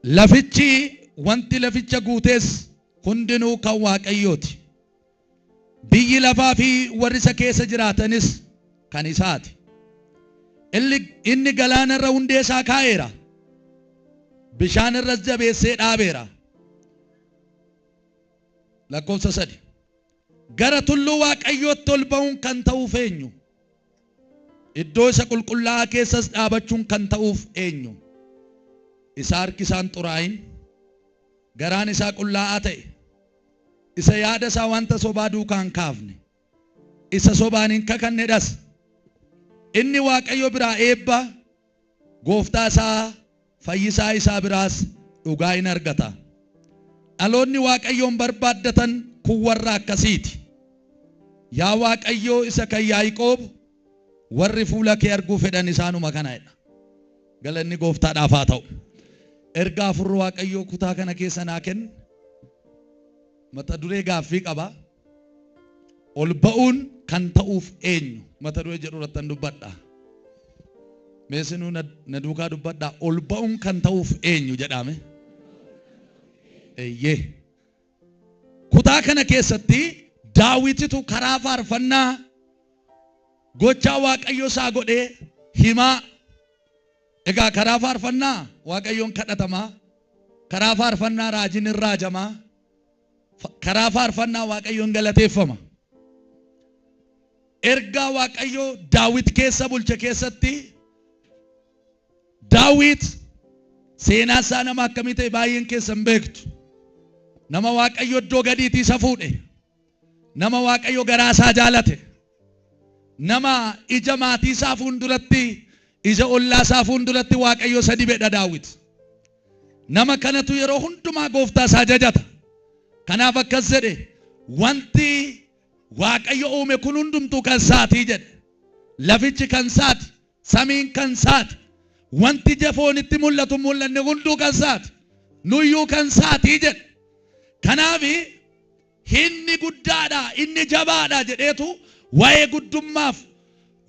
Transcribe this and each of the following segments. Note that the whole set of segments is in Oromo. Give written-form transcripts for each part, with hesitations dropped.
Lafichi wanti laficha guutees hundinuu kan Waaqayyooti. Biyyi lafaa fi warri isa keessa jiraatanis kan isaati. Inni galaana irra hundee isaa kaa'eera. Bishaan irras jabeessee dhaabeera. Lakkoofsa 3. Gara tulluu Waaqayyootti ol ba'uun kan ta'uuf eenyu? Iddoo isa qulqullaa'aa keessas dhaabachuun kan ta'uuf eenyu? Isa harki isaa hin xuraa'in, garaan isaa qullaa'aa ta'e, isa yaada isaa wanta sobaa duukaa hin kaafne, isa sobaan hin kakannedhas. Inni Waaqayyo biraa eebba, gooftaa isaa fayyisaa isaa biraas dhugaa in argata. Dhaloonni Waaqayyoon barbaaddatan kun warra akkasiiti. Yaa Waaqayyoo isa kan Yaaqoob, warri fuula kee arguu fedhan isaanuma kana jedha. Galanni gooftaadhaaf haa ta'u. Ergaa Hafuurri Waaqayyoo kutaa kana keessa naa kenne mata duree gaaffii qaba. Ol ba'uun kan ta'uuf eenyu? Mata duree jedhu irrattan dubbadha. Mee isinuu na duukaa dubbadha. Ol ba'uun kan ta'uuf eenyu jedhame? Eeyyee. Kutaa kana keessatti Daawititu karaa faarfannaa gochaa Waaqayyo isaa godhee himaa. Egaa karaa faarfannaa Waaqayyoon kadhatamaa, karaa faarfannaa raajiin hin raajamaa, karaa faarfannaa Waaqayyoon galateeffama. Ergaa Waaqayyo Daawit keessa bulche keessatti Daawit seenaa isaa nama akkamii ta'e baay'een keessan beektu. Nama Waaqayyo iddoo gadiitii isa fuudhe. Nama Waaqayyo garaa isaa jaalate. Nama ija maatii isaa fuulduratti, ija ollaa isaa fuulduratti Waaqayyo isa dibedha Daawit. Nama kanatu yeroo hundumaa gooftaa isaa jajata. Kanaaf akkas jedhe, wanti Waaqayyo uume kun hundumtuu kan isaatii jedhe. Lafichi kan isaati, samiin kan isaati. Wanti ija foonitti mul'atu mul'anne hunduu kan isaati. Nuyyuu kan isaatii jedhe. Kanaaf inni guddaadha, inni jabaadha jedheetu waa'ee guddummaaf,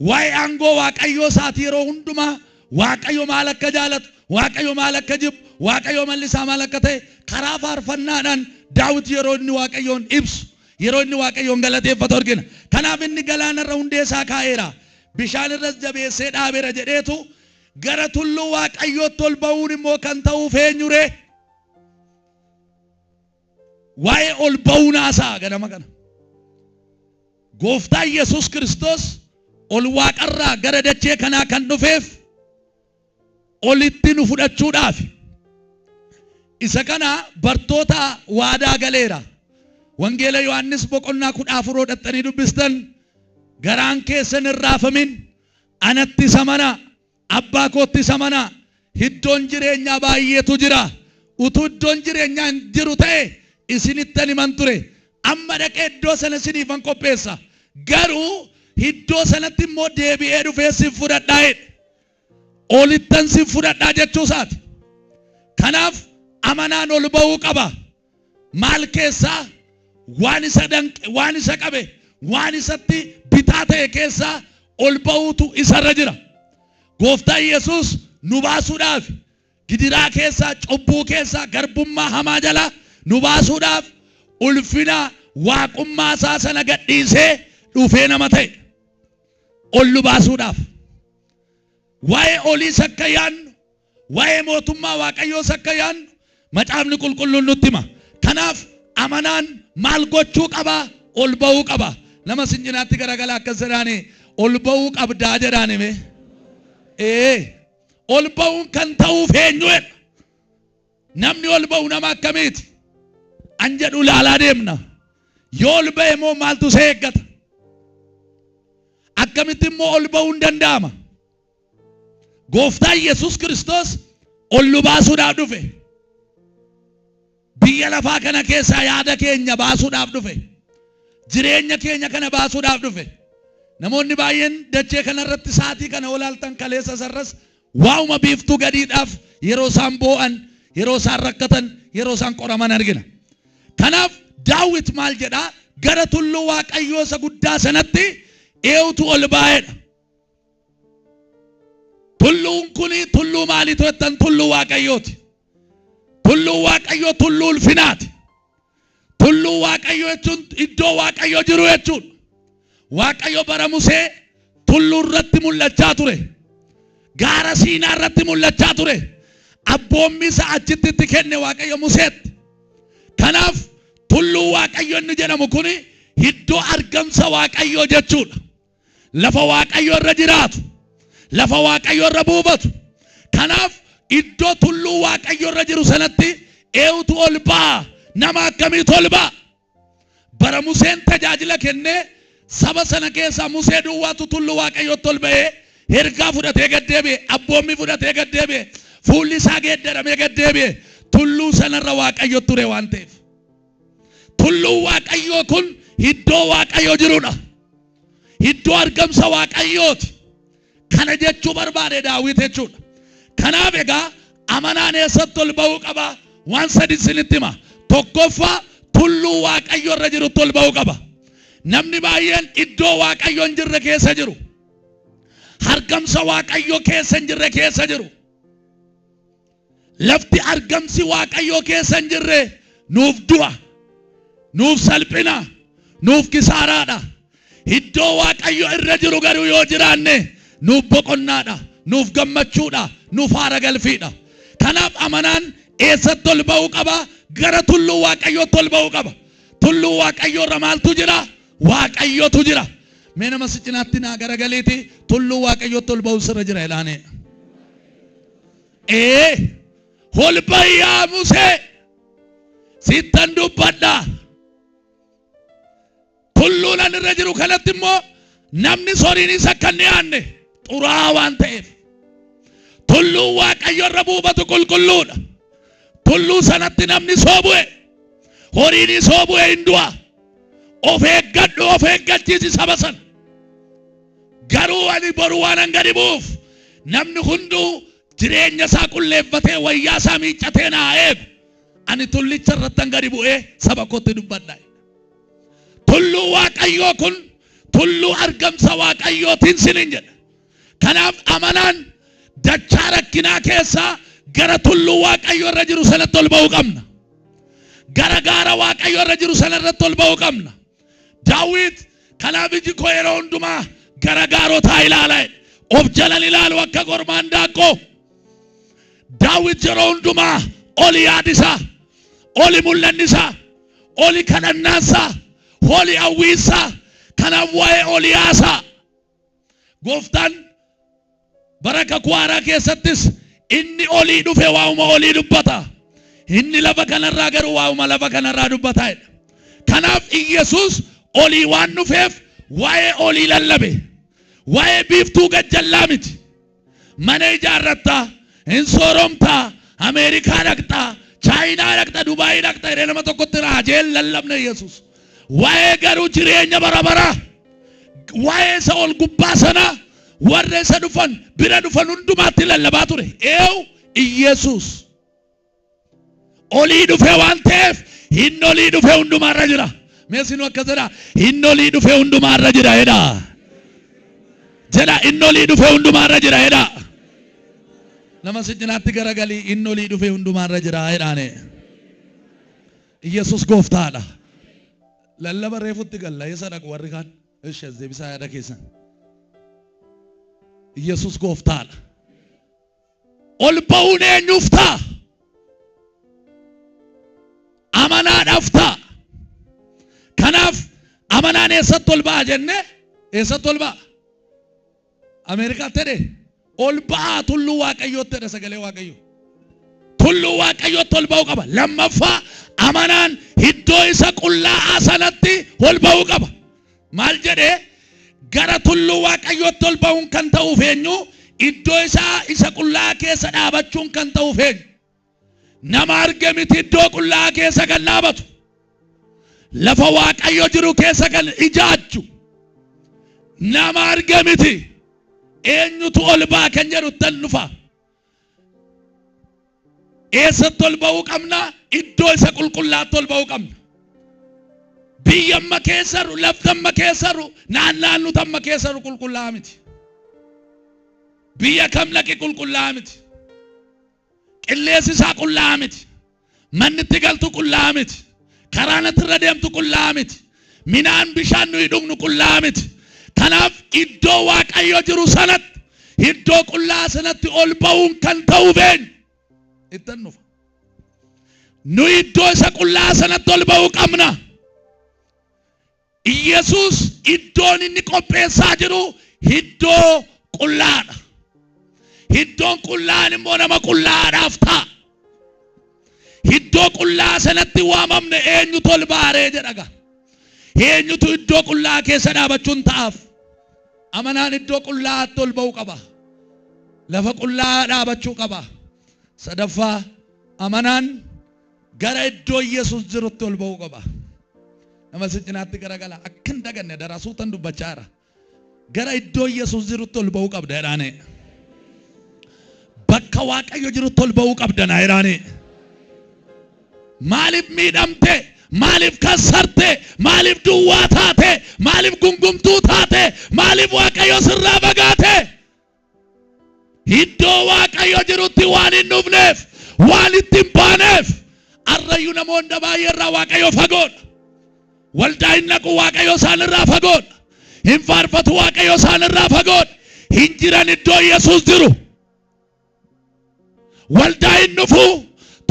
waa'ee aangoo Waaqayyoo isaati yeroo hundumaa Waaqayyo maal akka jaalatu, Waaqayyo maal akka jibbu, Waaqayyo malli isaa maal akka ta'e karaa faarfannaadhaan Daawit yeroo inni Waaqayyoon ibsu, yeroo inni Waaqayyoon galateeffatu argina. Kanaaf inni galaanarra hundee isaa kaa'eera, bishaan irras jabeessee dhaabeera jedheetu gara tulluu Waaqayyootti ol ba'uun immoo kan ta'uuf eenyuree? Waa'ee ol ba'uun haasa'a ganama kana. Gooftaan Yesuus Kiristoos ol waaqarraa gara dachee kanaa kan dhufeef olitti nu fudhachuudhaaf. Isa kana bartoota waadaa galeera. Wangeela Yohaannis boqonnaa 14 hodhattanii dubbistan, garaan keessan hin raafamin, anatti isa amanaa, Abbaa kootti isa amanaa. Iddoon jireenyaa baay'eetu jira. Utuu iddoon jireenyaa hin jiru ta'e isinittan himan ture. Amma dhaqee iddoo sana isiniifan qopheessa. Garuu iddoo sanatti immoo deebi'ee dhufee sin fudhadhaa jedhe. Olittan sin fudhadhaa jechuu isaati. Kanaaf amanaan ol ba'uu qaba. Maal keessaa? Waan isa danqe, waan isa qabe, waan isatti bitaa ta'e keessaa ol ba'uutu isarra jira. Gooftaan Yesuus nu baasuudhaaf gidiraa keessaa, cubbuu keessaa, garbummaa hamaa jalaa nu baasuudhaaf ulfina waaqummaa isaa sana gadhiisee dhufee nama ta'e. Ol nu baasuudhaaf. Waa'ee oliis akka yaadnu, waa'ee mootummaa Waaqayyoos akka yaadnu macaafni qulqulluun nutti hima. Kanaaf amanaan maal gochuu qaba? Ol ba'uu qaba. Nama sin cinaatti garagalaa akkas jedhaani, ol ba'uu qabdaa jedhaan hime. Ee, ol ba'uun kan ta'uuf eenyu jedha? Namni ol ba'u nama akkamiiti? An jedhu ilaalaa deemna. Yoo ol ba'e immoo maaltu isa eeggata? Akkamitti immoo ol ba'uun danda'ama? Gooftaan Yesuus Kiristoos ol nu baasuudhaaf dhufe. Biyya lafaa kana keessaa yaada keenya baasuudhaaf dhufe. Jireenya keenya kana baasuudhaaf dhufe. Namoonni baay'een dachee kanarratti sa'aatii kana olaaltan kaleessa sarras waa'uma biiftuu gadiidhaaf yeroo isaan boo'an, yeroo isaan rakkatan, yeroo isaan qoraman argina. Kanaaf Daawit maal jedhaa? Gara tulluu Waaqayyoo isa guddaa sanatti eenyutu ol baa'edha? Tulluun kun tulluu maaliitu jettan? Tulluu Waaqayyooti. Tulluu Waaqayyoo tulluu ulfinaati. Tulluu Waaqayyoo jechuun iddoo Waaqayyo jiru jechuudha. Waaqayyo bara Musee tulluu irratti mul'achaa ture. Gaara Siinaa irratti mul'achaa ture. Abboommii isaa achitti itti kenne Waaqayyo Museetti. Kanaaf tulluu Waaqayyo inni jedhamu kun iddoo argamsa Waaqayyoo jechuudha. Lafa Waaqayyo irra jiraatu. Lafa Waaqayyo irra buufatu. Kanaaf iddoo tulluu Waaqayyo irra jiru sanatti eenyutu ol ba'a? Nama akkamiitu ol ba'a? Bara Museen tajaajila kennee saba sana keessaa Musee duwwaatu tulluu Waaqayyootti ol ba'ee ergaa fudhatee gad deebi'e, abboommii fudhatee gad deebi'e, fuulli isaa geeddaramee gad deebi'e. Tulluu sanarra Waaqayyo ture waan ta'eef. Tulluun Waaqayyoo kun iddoo Waaqayyo jirudha. Iddoo argamsa Waaqayyooti. Kana jechuu barbaade Daawit jechuudha. Kanaaf egaa amanaan eessatti ol ba'uu qaba? Waan sadi isinitti hima. Tokkoffaa, tulluu Waaqayyo irra jirutti ol ba'uu qaba. Namni baay'een iddoo Waaqayyo hin jirre keessa jiru. Argamsa Waaqayyo keessa hin jirre keessa jiru. Lafti argamsi Waaqayyoo keessa hin jirre nuuf du'a, nuuf salphina, nuuf kisaaraadha. Iddoo Waaqayyo irra jiru garuu yoo jiraanne nuuf boqonnaadha, nuuf gammachuudha, nuuf haara galfiidha. Kanaaf amanaan eessatti ol ba'uu qaba? Gara tulluu Waaqayyootti ol ba'uu qaba. Tulluu Waaqayyoo irra maaltu jira? Waaqayyotu jira. Mee nama si cinaatti naa garagaliiti, tulluu Waaqayyootti ol ba'uu sirra jira jedhaanii. Ee, ol ba'i yaa Musee, sittan dubbadha. Tulluun ani irra jiru kanatti immoo namni soriinis akka hin dhiyaanne, xuraa'aa waan ta'eef. Tulluun Waaqayyo irra buufatu qulqulluudha. Tulluu sanatti namni soo bu'e, horiinis soo bu'e hin du'a. Of eeggadhu, of eeggachiisi saba sana. Garuu ani boru waanan gadi bu'uuf, namni hunduu jireenya isaa qulleeffatee, wayyaa isaa miiccatee naa eegu. Ani tullicha irrattan gadi bu'ee saba kootti dubbadha. Tulluu Waaqayyoo kun tulluu argamsa Waaqayyootiin sinin jedha. Kanaaf amanaan dachaa rakkinaa keessaa gara tulluu Waaqayyoo irra jiru sanatti ol ba'uu qabna. Gara gaara Waaqayyoo irra jiru sana irratti ol ba'uu qabna. Daawit, kanaaf iji koo yeroo hundumaa gara gaarotaa ilaala jedhe. Of jalan ilaalu akka kormaan daaqqoo. Daawit yeroo hundumaa oli yaadisaa, oli mul'annisaa, oli kadhannaansaa, oli hawwiinsaa. Kanaaf waa'ee oli haasaa. Gooftaan bara Kakuu Haaraa keessattis, inni olii dhufe waa'uma olii dubbata. Inni lafa kanarraa garuu waa'uma lafa kanarraa dubbata jedha. Kanaaf Iyyasuus olii waan dhufeef waa'ee olii lallabe. Waa'ee biiftuu gajjallaa miti. Mana ijaarrattaa, hin sooromtaa, Ameerikaa dhaqxaa, Chaayinaa dhaqxa, Dubaayii dhaqxa jedhee nama tokkotti raajee hin lallabne Yesuus. Waa'ee garuu jireenya bara baraa, waa'ee isa ol gubbaa sanaa warra isa dhufan bira dhufan hundumaatti lallabaa ture. Eewu Iyyasuus. Olii dhufe waan ta'eef inni olii dhufe hundumaarra jira. Mee isinuu akkas jedhaa, inni olii dhufe hundumaarra jira jedhaa. Jedha, inni olii dhufe hundumaarra jira jedhaa. Nama si cinaatti garagalii, inni olii dhufe hundumaarra jira jedhaane. Iyyasuus gooftaadha. Lallaba reefutti galla, eessa dhaqu warri kaan? Ishi as deebisaa yaada keessan. Iyyasuus gooftaadha. Ol ba'uun eenyuuf ta'a? Amanaadhaaf ta'a. Kanaaf amanaan eessatti ol ba'a jenne? Eessatti ol ba'a? Ameerikaatti jedhe, ol ba'aa tulluu Waaqayyootti jedha sagalee Waaqayyoo. Tulluu Waaqayyootti ol ba'uu qaba. Lammaffaa, amanaan iddoo isa qullaa'aa sanatti ol ba'uu qaba. Maal jedhee? Gara tulluu Waaqayyootti ol ba'uun kan ta'uuf eenyu? Iddoo isaa isa qullaa'aa keessa dhaabachuun kan ta'uuf eenyu? Nama arge miti iddoo qullaa'aa keessa kan dhaabatu. Lafa Waaqayyo jiru keessa kan ijaajju. Nama arge miti. Eenyutu ol ba'a kan jedhu tan dhufa. Eessatti ol ba'uu qabna? Iddoo isa qulqullaatti ol ba'uu qabna. Biyya amma keessa jiru, lafti amma keessa jiru, naannaan nuti amma keessa jiru qulqullaa'aa miti. Biyya kam dhaqi qulqullaa'aa miti. Qilleensi isaa qullaa'aa miti. Manni itti galtu qullaa miti. Karaan ati irra deemtu qullaa miti. Minaan bishaan nuyi dhugnu qullaa miti. Kanaaf iddoo Waaqayyo jiru sanatti, iddoo qullaa sanatti ol ba'uun kan ta'uuf eenyu? Ittan dhufa. Nuyi iddoo isa qullaa sanatti ol ba'uu qabna. Iyyasuus iddoon inni qopheessaa jiru iddoo qullaadha. Iddoon qullaan immoo nama qullaadhaaf ta'a. Iddoo qullaa sanatti waamamne eenyutu ol baaree jedha gaa. Eenyutu iddoo qullaa keessa dhaabachuun ta'aaf? Amanaan iddoo qullaatti ol ba'uu qaba. Lafa qullaa dhaabachuu qaba. Sadaffaa, amanaan gara iddoo Yesuus jirutti ol ba'uu qaba. Nama si cinaatti garagala. Akka hin daganne daraa suutan dubbachaa jira. Gara iddoo Yesuus jirutti ol ba'uu qabda jedhaane. Bakka Waaqayyo jirutti ol ba'uu qabda naa jedhaane. Maaliif miidhamte? Maaliif kassarte? Maaliif duwwaa taate? Maaliif gungumtuu taate? Maaliif Waaqayyo sirraa fagaate? Iddoo Waaqayyo jirutti waan hin dhufneef, waan itti hin baaneef, arrayyuu namoonni baay'ee irraa Waaqayyo fagoodha. Waldaa hin dhaqu, Waaqayyo isaan irraa fagoodha. Hin faarfatu, Waaqayyo isaan irraa fagoodha. Hin jiran iddoo Yesuus jiru. Waldaa hin dhufu,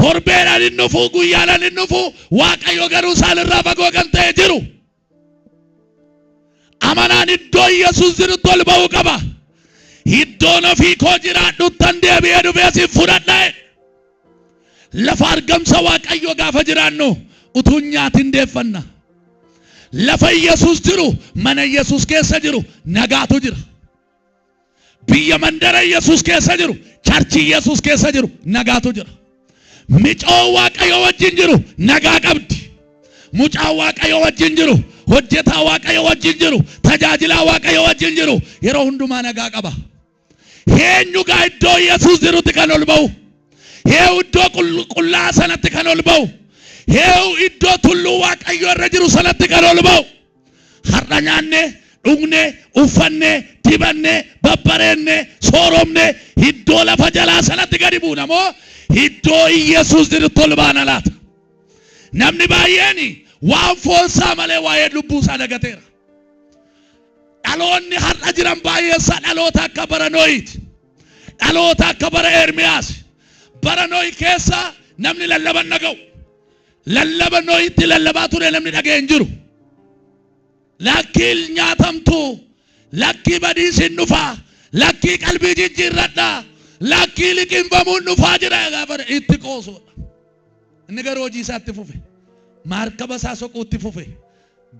torbeedhaan hin dhufu, guyyaadhaan hin dhufu, Waaqayyo garuu isaan irraa fagoo kan ta'e jiru. Amanaan iddoo Yesuus jirutti ol ba'uu qaba. Iddoon ofii koo jiraadhuttan deebi'ee dhufee si fudhadha. Lafa argamsa Waaqayyoo gaafa jiraannu utuu hin nyaatin deeffanna. Lafa Yesuus jiru, mana Yesuus keessa jiru nagaatu jira. Biyya mandara Yesuus keessa jiru, charchii Yesuus keessa jiru nagaatu jira. Micoo Waaqayyo wajjin jiru nagaa qabdi. Mucaa Waaqayyo wajjin jiru, hojjetaa Waaqayyo wajjin jiru, tajaajilaa Waaqayyo wajjin jiru yeroo hundumaa nagaa qaba. Eenyu gaa iddoo Yesuus jirutti kan ol ba'u? Eenyu iddoo qullaa sanatti kan ol ba'u? Eenyu iddoo tulluu Waaqayyo irra jiru sanatti kan ol ba'u? Har'a nyaanne, dhugne, uffanne, dibanne, babbareenne, sooromne, iddoo lafa jalaa sanatti gadi buuna moo iddoo Iyyasuus jirutti ol baana laata? Namni baay'een waan foonsaa malee waa'ee lubbuu isaa dagateera. Dhaloonni har'a jiran baay'eensaa dhaloota akka bara Nohiiti. Dhaloota akka bara Ermiyaas. Bara Nohi keessa namni lallaban dhaga'u. Lallaba Nohitti lallabaa ture namni dhaga'e hin jiru. Lakkii nyaatamtu, lakkii badiis hin dhufaa, lakkii qalbii jijjiirradhaa, lakkii liqinfamuun dhufaa jira gaafa itti qoosuudha. Inni garuu hojii isaatti fufe. Maarkaba isaa soquutti fufe.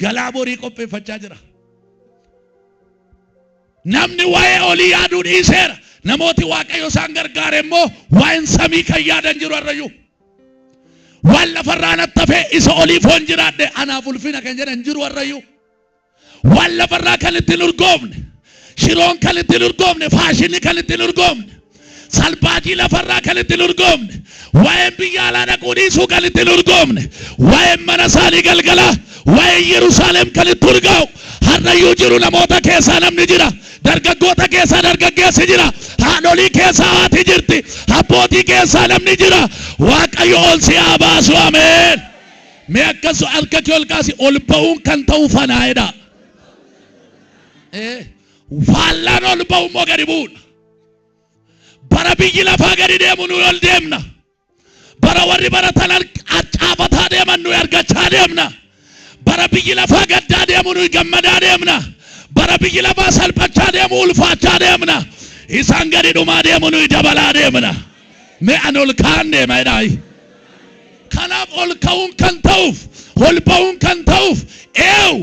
Galaa borii qopheeffachaa jira. Namni waa'ee olii yaaduu dhiiseera. Namooti Waaqayyo isaan gargaare immoo waa'een samii kan yaadan jiru har'ayyuu. Waan lafarraa natti hafe isa olii foon jiraadhe anaaf ulfina kan jedhan jiru har'ayyuu. Waan lafarraa kan ittiin urgoofne, shiroon kan ittiin urgoofne, faashinni kan ittiin urgoofne, salbaajii lafarraa kan ittiin urgoofne, waa'een biyya alaa dhaquu dhiisuu kan ittiin urgoofne, waa'een mana isaanii galgala, waa'een Yerusaalem kan itti urgaa'u har'ayyuu jiru. Namoota keessaa namni jira. Dargaggoota keessaa dargaggeessi jira. Haadholii keessaa haati jirti. Abbootii keessaa namni jira. Waaqayyo ol si haa baasu. Ameen. Mee akkas harka kee ol kaasi, ol ba'uun kan ta'u fanaa'edha. Faallaan ol ba'u immoo gadi bu'uudha. Bara biyyi lafaa gadi deemu nuyi ol deemna. Bara warri baratan arcaafataa deeman nuyi argachaa deemna. Bara biyyi lafaa gaddaa deemu nuyi gammadaa deemna. Bara biyyi lafaa salphachaa deemu ulfaachaa deemna. Isaan gadi dhumaa deemu nuyi dabalaa deemna. Mee ani ol ka'an deema jedhaayi. Kanaaf ol ka'uun kan ta'uuf, ol ba'uun kan ta'uuf eewu.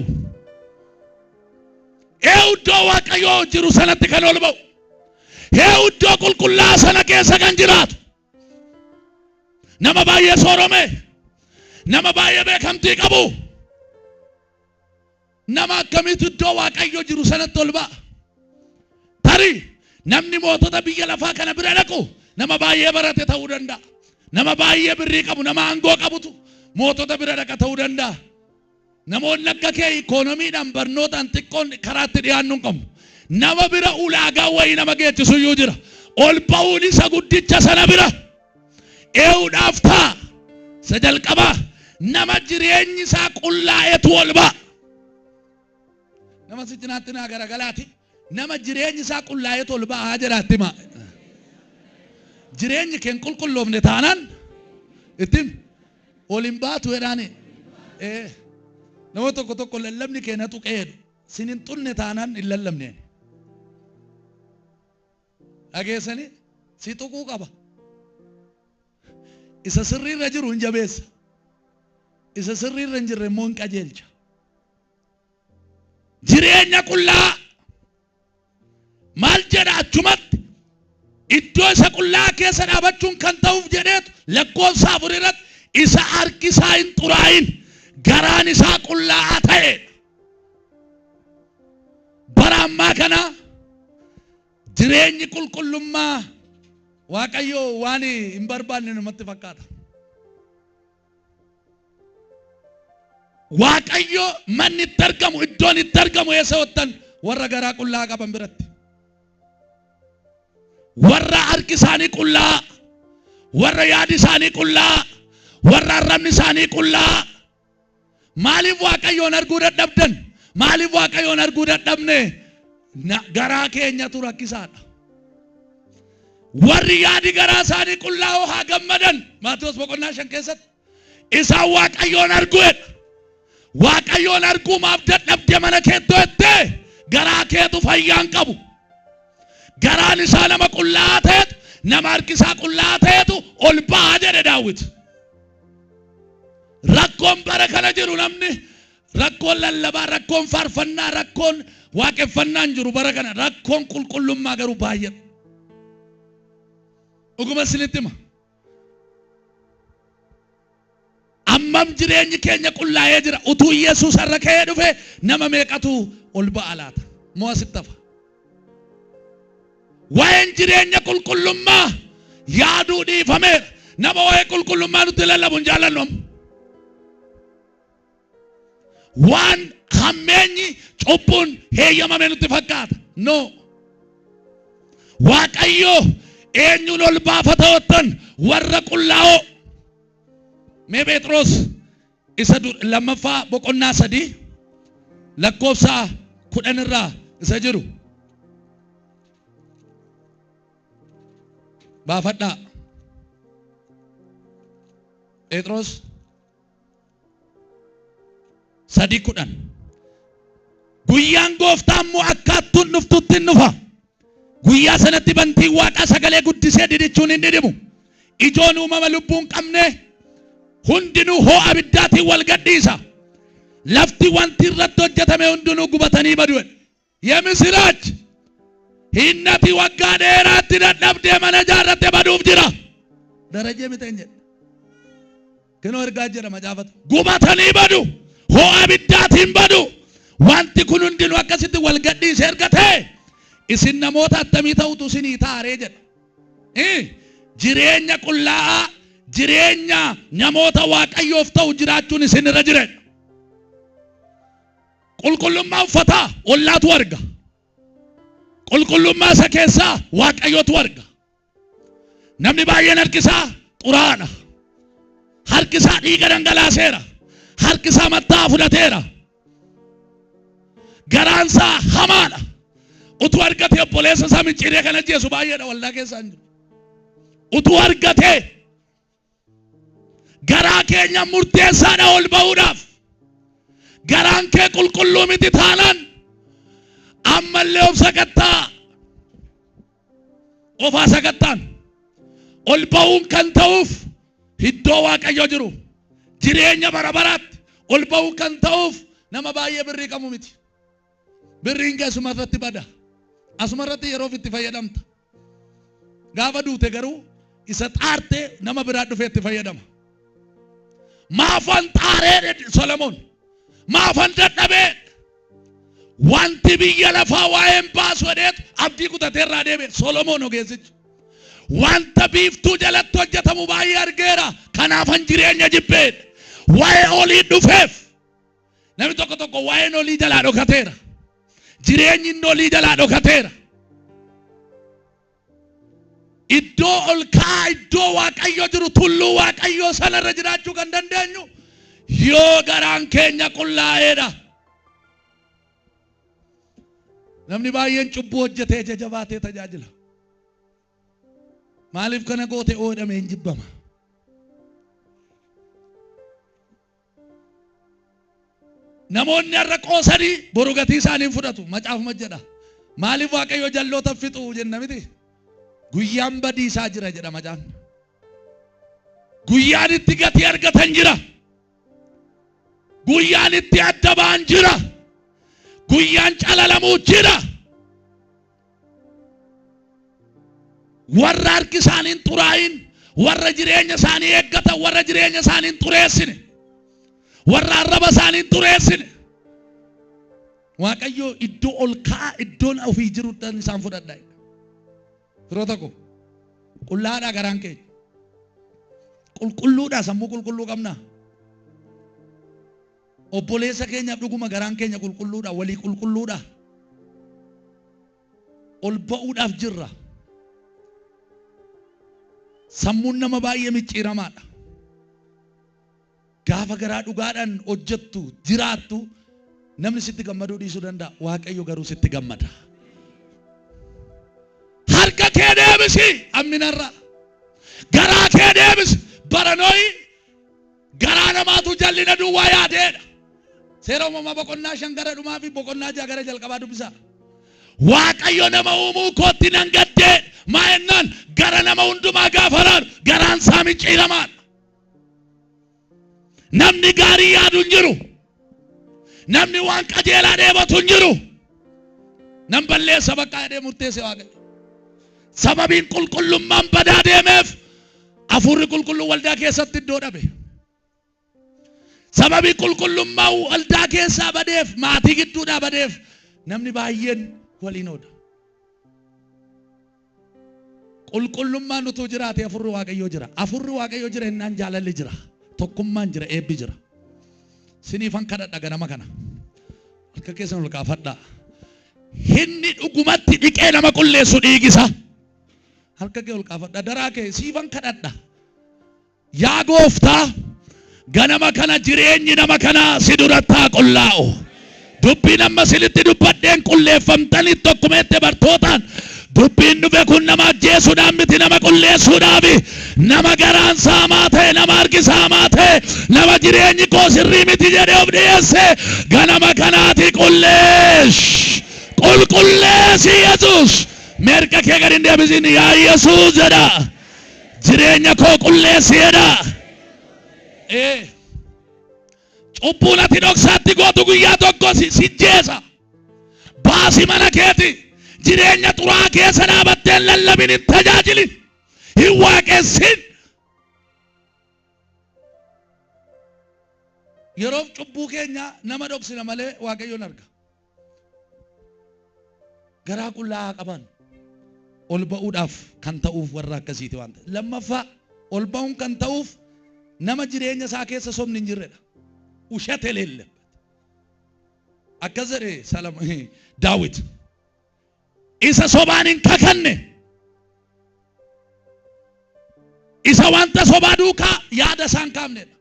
Eewu iddoo Waaqayyoo jiru sanatti kan ol ba'u. Eewu iddoo qulqullaa sana keessa kan jiraatu. Nama baay'ee soorome, nama baay'ee beekamtii qabu, nama akkamiitu iddoo Waaqayyo jiru sanatti ol ba'a? Tarii namni mootota biyya lafaa kana bira dhaqu nama baay'ee barate ta'uu danda'a. Nama baay'ee birrii qabu, nama aangoo qabutu mootota bira dhaqa ta'uu danda'a. Namoonni akka kee ikoonomiidhaan barnootaan xiqqoon karaatti dhiyaannu hin qabnu. Nama bira ulaagaa wayii nama geechisu iyyuu jira. Ol ba'uun isa guddicha sana bira ee'uudhaaf ta'a. Isa jalqabaa nama jireenyi isaa qullaa'etu ol ba'a. Nama si cinaatti naa garagalaati. Nama jireenyi isaa qullaa'etu ol ba'a jedhaatti himaa. Jireenyi kee hin qulqulloofne taanaan ittiin ol hin baatu jedhaani. Ee nama tokko tokko lallabni kee na tuqee jedhu. Sin hin xunne taanaan hin lallabneen. Dhageessanii si tuquu qaba. Isa sirriirra jiru hin jabeessa. Isa sirriirra hin jirre immoo hin qajeelcha. Jireenya qullaa maal jedha achumatti iddoo isa qullaa keessa dhaabachuun kan ta'uuf jedheetu lakkoofsa 4 irratti isa harki isaa hin xuraa'in garaan isaa qullaa'aa ta'e. Bara ammaa kana jireenyi qulqullummaa Waaqayyo waan hin barbaanne namatti fakkaata. Waaqayyo manni itti argamu iddoon itti argamu eessa ottan warra garaa qullaa qaban biratti. Warra harki isaanii qullaa, warra yaadi isaanii qullaa, warra arrabni isaanii qullaa. Maaliif Waaqayyoon arguu dadhabdan? Maaliif Waaqayyoon arguu dadhabne? Garaa keenyatu rakkisaadha. Warri yaadi garaa isaanii qullaa'oo haa gammadan. Maatewos boqonnaa 5 keessatti. Isaan Waaqayyoon argu jedha. Waaqayyoon arguu maaf dadhabde mana keetti jettee garaa keetu fayyaa hin qabu. Garaan isaa nama qullaa'aa ta'etu, nama harki isaa qullaa'aa ta'etu ol ba'a jedhe Daawit. Rakkoon bara kana jiru namni rakkoon lallabaa, rakkoon faarfannaa, rakkoon waaqeffannaa hin jiru bara kana. Rakkoon qulqullummaa garuu baay'eedha. Dhuguma isinitti hima. Ammam jireenyi keenya qullaa'ee jira. Utuu Yesuus har'a ka'ee dhufe nama meeqatu ol ba'a laata? Moo asitti hafa? Waa'een jireenya qulqullummaa yaaduu dhiifameera. Nama waa'ee qulqullummaa nutti lallabu hin jaallannu amma. Waan hammeenyi cubbuun heeyyamame nutti fakkaata. No. Waaqayyo eenyuun ol baafata ottan warra qullaa'oo. Mee Phexros isa lammaffaa boqonnaa 3 lakkoofsa 10 irraa isa jiru baafadhaa. Phexros 3:10. Guyyaan gooftaa immoo akka hattuun dhuftutti hin dhufa. Guyyaa sanatti bantiin waaqaa sagalee guddisee didichuun hin dhidhimu. Ijoon uumama lubbuu hin qabne hundinuu ho'a abiddaatiin wal gadhiisa. Lafti wanti irratti hojjetame hundinuu gubatanii badu. Yemisiraach hinnati waggaa dheeraatti dadhabdee mana ijaarratte baduuf jira. Darajee miti hin jedhe. Kinoo ergaa jedha macaafatu. Gubatanii badu. Ho'a abiddaatiin badu. Wanti kun hundinuu akkasitti wal gadhiise erga ta'e isin namoota attamii ta'utu isinii taaree jedha. Jireenya qullaa'aa jireenya namoota Waaqayyoof ta'u jiraachuun isin irra jira. Qulqullummaa uffataa ollaatu arga. Qulqullummaa isa keessaa Waaqayyotu arga. Namni baay'een harki isaa xuraa'aadha. Harki isaa dhiiga dhangalaaseera. Harki isaa matta'aa fudhateera. Garaan isaa hamaadha. Utuu argatee obboleessa isaa micciiree kan ajjeesu baay'eedha waldaa keessaa hin jiru. Utuu argatee Garaa keenya murteessaadha ol ba'uudhaaf. Garaan kee qulqulluu miti taanaan ammallee of sakattaa. Ofaa sakattaan. Ol ba'uun kan ta'uuf iddoo Waaqayyo jiru jireenya bara baraatti ol ba'uun kan ta'uuf nama baay'ee birrii qabu miti. Birriin kee asuma irratti bada. Asuma irratti yeroof itti fayyadamta. Gaafa duute garuu isa xaarte nama biraa dhufee itti fayyadama. Maafan xaaree jedhe Solomoon. Maafan dadhabee wanti biyya lafaa waa'een baasu jedheetu abdii kutatee irraa deebi'e Solomoon ogeessichi. Wanta biiftuu jalatti hojjetamu baay'ee argeera. Kanaafan jireenya jibbeedha. Waa'ee olii dhufeef Namni tokko tokko waa'een olii jalaa dhokateera. Jireenyi inni olii jalaa dhokateera. Iddoo ol ka'aa iddoo Waaqayyo jiru tulluu Waaqayyoo sanarra jiraachuu kan dandeenyu yoo garaan keenya qullaa'eedha. Namni baay'een cubbuu hojjetee ija jabaatee tajaajila. Maaliif kana goote oo jedhamee hin jibbama. Namoonni har'a qoosanii boru gatii isaanii hin fudhatu. Macaafuma jedha. Maaliif Waaqayyo jalloota fixu jenna miti? Guyyaan badiisaa jira jedha macaafni. Guyyaan itti gatii argatan jira. Guyyaan itti adda ba'an jira. Guyyaan calalamuu jira. Warra harki isaanii hin xuraa'in, warra jireenya isaanii eeggatan, warra jireenya isaanii hin xureessine, warra arraba isaanii hin xureessine. Waaqayyo iddoo ol ka'aa iddoon ofii jirutti isaan fudhadha. Firoota koo, qullaadhaa garaan keenya. Qulqulluudhaa sammuu qulqulluu qabnaa. Obboleessa keenyaaf dhuguma garaan keenya qulqulluudha, walii qulqulluudha. Ol ba'uudhaaf jirra. Sammuun nama baay'ee micciiramaadha. Gaafa garaa dhugaadhaan hojjettu, jiraattu, namni sitti gammaduu dhiisuu danda'a. Waaqayyo garuu sitti gammada. Harka kee deebisi amminarra. Garaa kee deebisi. Bara Nohi garaa namaatu jallina duwwaa yaadeedha. Seera uumamaa boqonnaa 5 gara dhumaa fi boqonnaa 6 gara jalqabaa dubbisaa. Waaqayyo nama uumuu kootti nan gaddee maa jennaan gara nama hundumaa gaafa laalu garaan isaa micciiramaadha. Namni gaarii yaadu hin jiru. Namni waan qajeelaa dheebotu hin jiru. Nan balleessa bakka jedhee murteesse Waaqayyo. Sababiin qulqullummaan badaa deemeef hafuurri qulqulluu waldaa keessatti iddoo dhabe. Sababii qulqullummaa waldaa keessaa badeef, maatii gidduudhaa badeef namni baay'een waliin ooda. Qulqullummaan utuu jiraate hafuurri Waaqayyoo jira. Hafuurri Waaqayyoo jira jennaan jaalalli jira. Tokkummaan jira, eebbi jira. Siniifan kadhadha ganama kana. Harka keessan ol kaafadhaa. Inni dhugumatti dhiqee nama qulleessu dhiigisa. Harka kee ol kaafadha. Daraa kee siifan kadhadha. Yaa Gooftaa, ganama kana jireenyi nama kanaa si duratti haa qullaa'u. Dubbiin amma isinitti dubbadheen qulleeffamtanii tokkuma jette bartootaan. Dubbiin dhufe kun nama ajjeesuudhaan miti, nama qulleessuudhaafi. Nama garaan saamaa ta'e, nama harki saamaa ta'e, nama jireenyi koo sirrii miti jedhee of dhiyeesse ganama kanaati qulleesh. Qulqulleessi Yesuus. Mee harka kee gadi hin deebisin, yaa Yesuus jedha. Jireenya koo qulleessi jedha. Ee. Cubbuun ati dhoksaatti gootu guyyaa tokko si jeesa. Baasi mana keeti. Jireenya xuraa'aa keessa dhaabattee hin lallabin, hin tajaajilin, hin waaqessin. Yeroof cubbuu keenya nama dhoksina malee Waaqayyoon arga. Garaa qullaa'aa qaban ol ba'uudhaaf kan ta'uuf warra akkasiiti waan ta'eef. Lammaffaa, ol ba'uun kan ta'uuf nama jireenya isaa keessa sobni hin jirredha. Ushate leellebbet. Akkas jedhe Salam Daawit. Isa sobaan hin kakanne. Isa wanta sobaa duukaa yaada isaa hin kaafnedha.